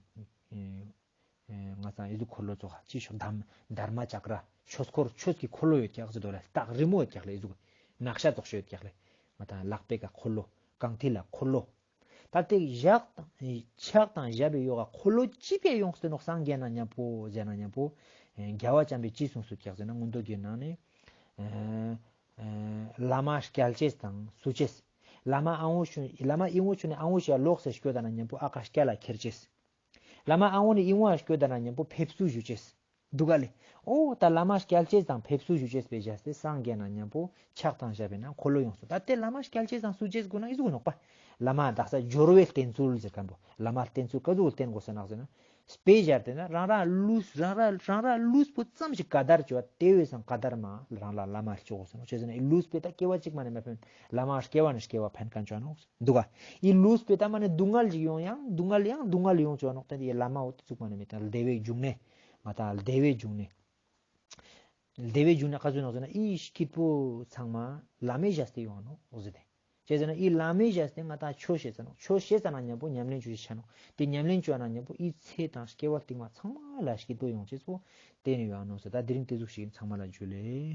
ང་ཏང་ཨི་ཟུག་འཁོར་ལོ་ཙོགས་ཅི་ཤོག་དྷརྨ་ཅཀྲ་ཆོས་འཁོར་ཆོས་ཀྱི་འཁོར་ལོ་ཡོད་ཀྱག་ཟེར་དོ་ལེ། སྟག་རི་མོ་ཡོད་ཀྱག་ལེ། ཨི་ཟུག་ནག་ཤ་ཙོགས་ཤིག་ཡོད་ཀྱག་ལེ། ང་ཏང་ལག་པའི་ཀ་འཁོར་ལོ། རྐང་མཐིལ་ལ་འཁོར་ལོ། ད་དེ་ཞག་དང་ཕྱག་དང་ཞབས་པའི་ཡོག་ག་འཁོར་ལོ་ཅི་ཕི་ཡོངས་ཏེ་ནོག་སངས་རྒྱས་ན་མཉམ་པོ་ཟེར་ན་མཉམ་པོ། རྒྱལ་བ་བྱམས་པས་ཅི་གསུངས་སུ་ཀྱག་ཟེར་ན་མངོན་རྟོགས་རྒྱན་ནང་ནས། བླ་མ་སྐྱལ་ཅེས་དང་བསུ་ཅེས། བླ་མ་ཨ་བོ་ཤུ་བླ་མ་ཨི་བོ་ཤུ་ནས་ཨ་བོ་ཤུ་ལོགས་སེ་སྐྱོད་ད་ན་མཉམ་པོ་ཨ་ཀ་སྐྱལ་ལ་ཁྱེར་ཅེས། བླ་མ་ཨ་བོ་ནས་ཨི་བོ་ཨ་སྐྱོད་ད་ན་མཉམ་པོ་ཕེབས་བསུ་ཞུ་ཅེས། འདུག་ག་ལེ། འོ་ད་བླ་མ་སྐྱལ་ཅེས་དང་ཕེབས་བསུ་ཞུ་ཅེས་པའི་བྱས་ཏེ་སངས་རྒྱས་ན་མཉམ་པོ་ཕྱག་དང་ཞབས་པའི་ནང་འཁོར་ལོ་ཡོངས་སུ། ད་དེ་བླ་མ་སྐྱལ་ཅེས་དང་བསུ་ཅེས་དགོས་ན་ཨི་ཟུག་ནོག་པ། བླ་མ་དག་ས་སྦྱོར་བའི་བསྟེན་ཚུལ་ཟེར་མཁན་པོ། བླ་མ་བསྟེན་ཚུལ་ག་ཟུག་བསྟེན་དགོས་ཟེར་ན་ཟེར་ན། དཔེ་སྦྱར་ཏེ་ན་རང་རང་ལུས་རང་རང་རང་རང་ལུས་པོ་ཙམ་ཞིག་ཀ་དར་བཅོ་བ་དེ་བས་སང་ཀ་དར་མ་རང་ལ་བླ་མ་ལ་བཅོ་དགོས་ཟེར་ནོག་ཅི་ཟེར་ན་ཨི་ལུས་པོ་ད་སྐྱེ་བ་གཅིག་མ་ནས་མ་ཕན། བླ་མ་སྐྱེ་བ་ནས་སྐྱེ་བ་ཕན་མཁན་བཅོ་ནོག་འདུག་ག་ཨི་ལུས་པོ་ད་མ་ནས་སྡུག་བསྔལ་ཞིག་ཡོང་ཡང་སྡུག་བསྔལ་ཡང་སྡུག་བསྔལ་ཡོང་བཅོ་ནོག་ད་ཨི་བླ་མ་འོ་དེ་ཚུགས་མ་ནས་མེད་ད་བདེ་བའི་འབྱུང་གནས། ང་ད་བདེ་བའི་འབྱུང་གནས། བདེ་བའི་འབྱུང་གནས་ག་ཟུག་ནོག་ཟེར་ན་ཨི་སྐྱིད་པོ་ཚང་མ་བླ་མའི་བྱས་ཏེ་ཡོང་ནོག་ཟེར་ཏེ། ཅི་ཟེར་ན་ཨི་བླ་མའི་བྱས་ཏེ་ང་ད་ཆོས་བཤད་ས་ནོག་ཆོས་བཤད་ས་ན་མཉམ་པོ་ཉམས་ལེན་བཅོ་ཅེས་ཆ་ནོག་དེ་ཉམས་ལེན་བཅོ་ན་མཉམ་པོ་ཨི་ཚེ་དང་སྐྱེ་བ་རྟིང་མ་ཚང་མ་ལ་སྐྱིད་པོ་ཡོང་ཅེས་པོ་དེ་ནི་ཡོང་ནོག་ཟེར། ད་དེ་རིང་དེ་ཟུག་ཞིག་ཚང་མ་ལ་འཇུ་ལེ།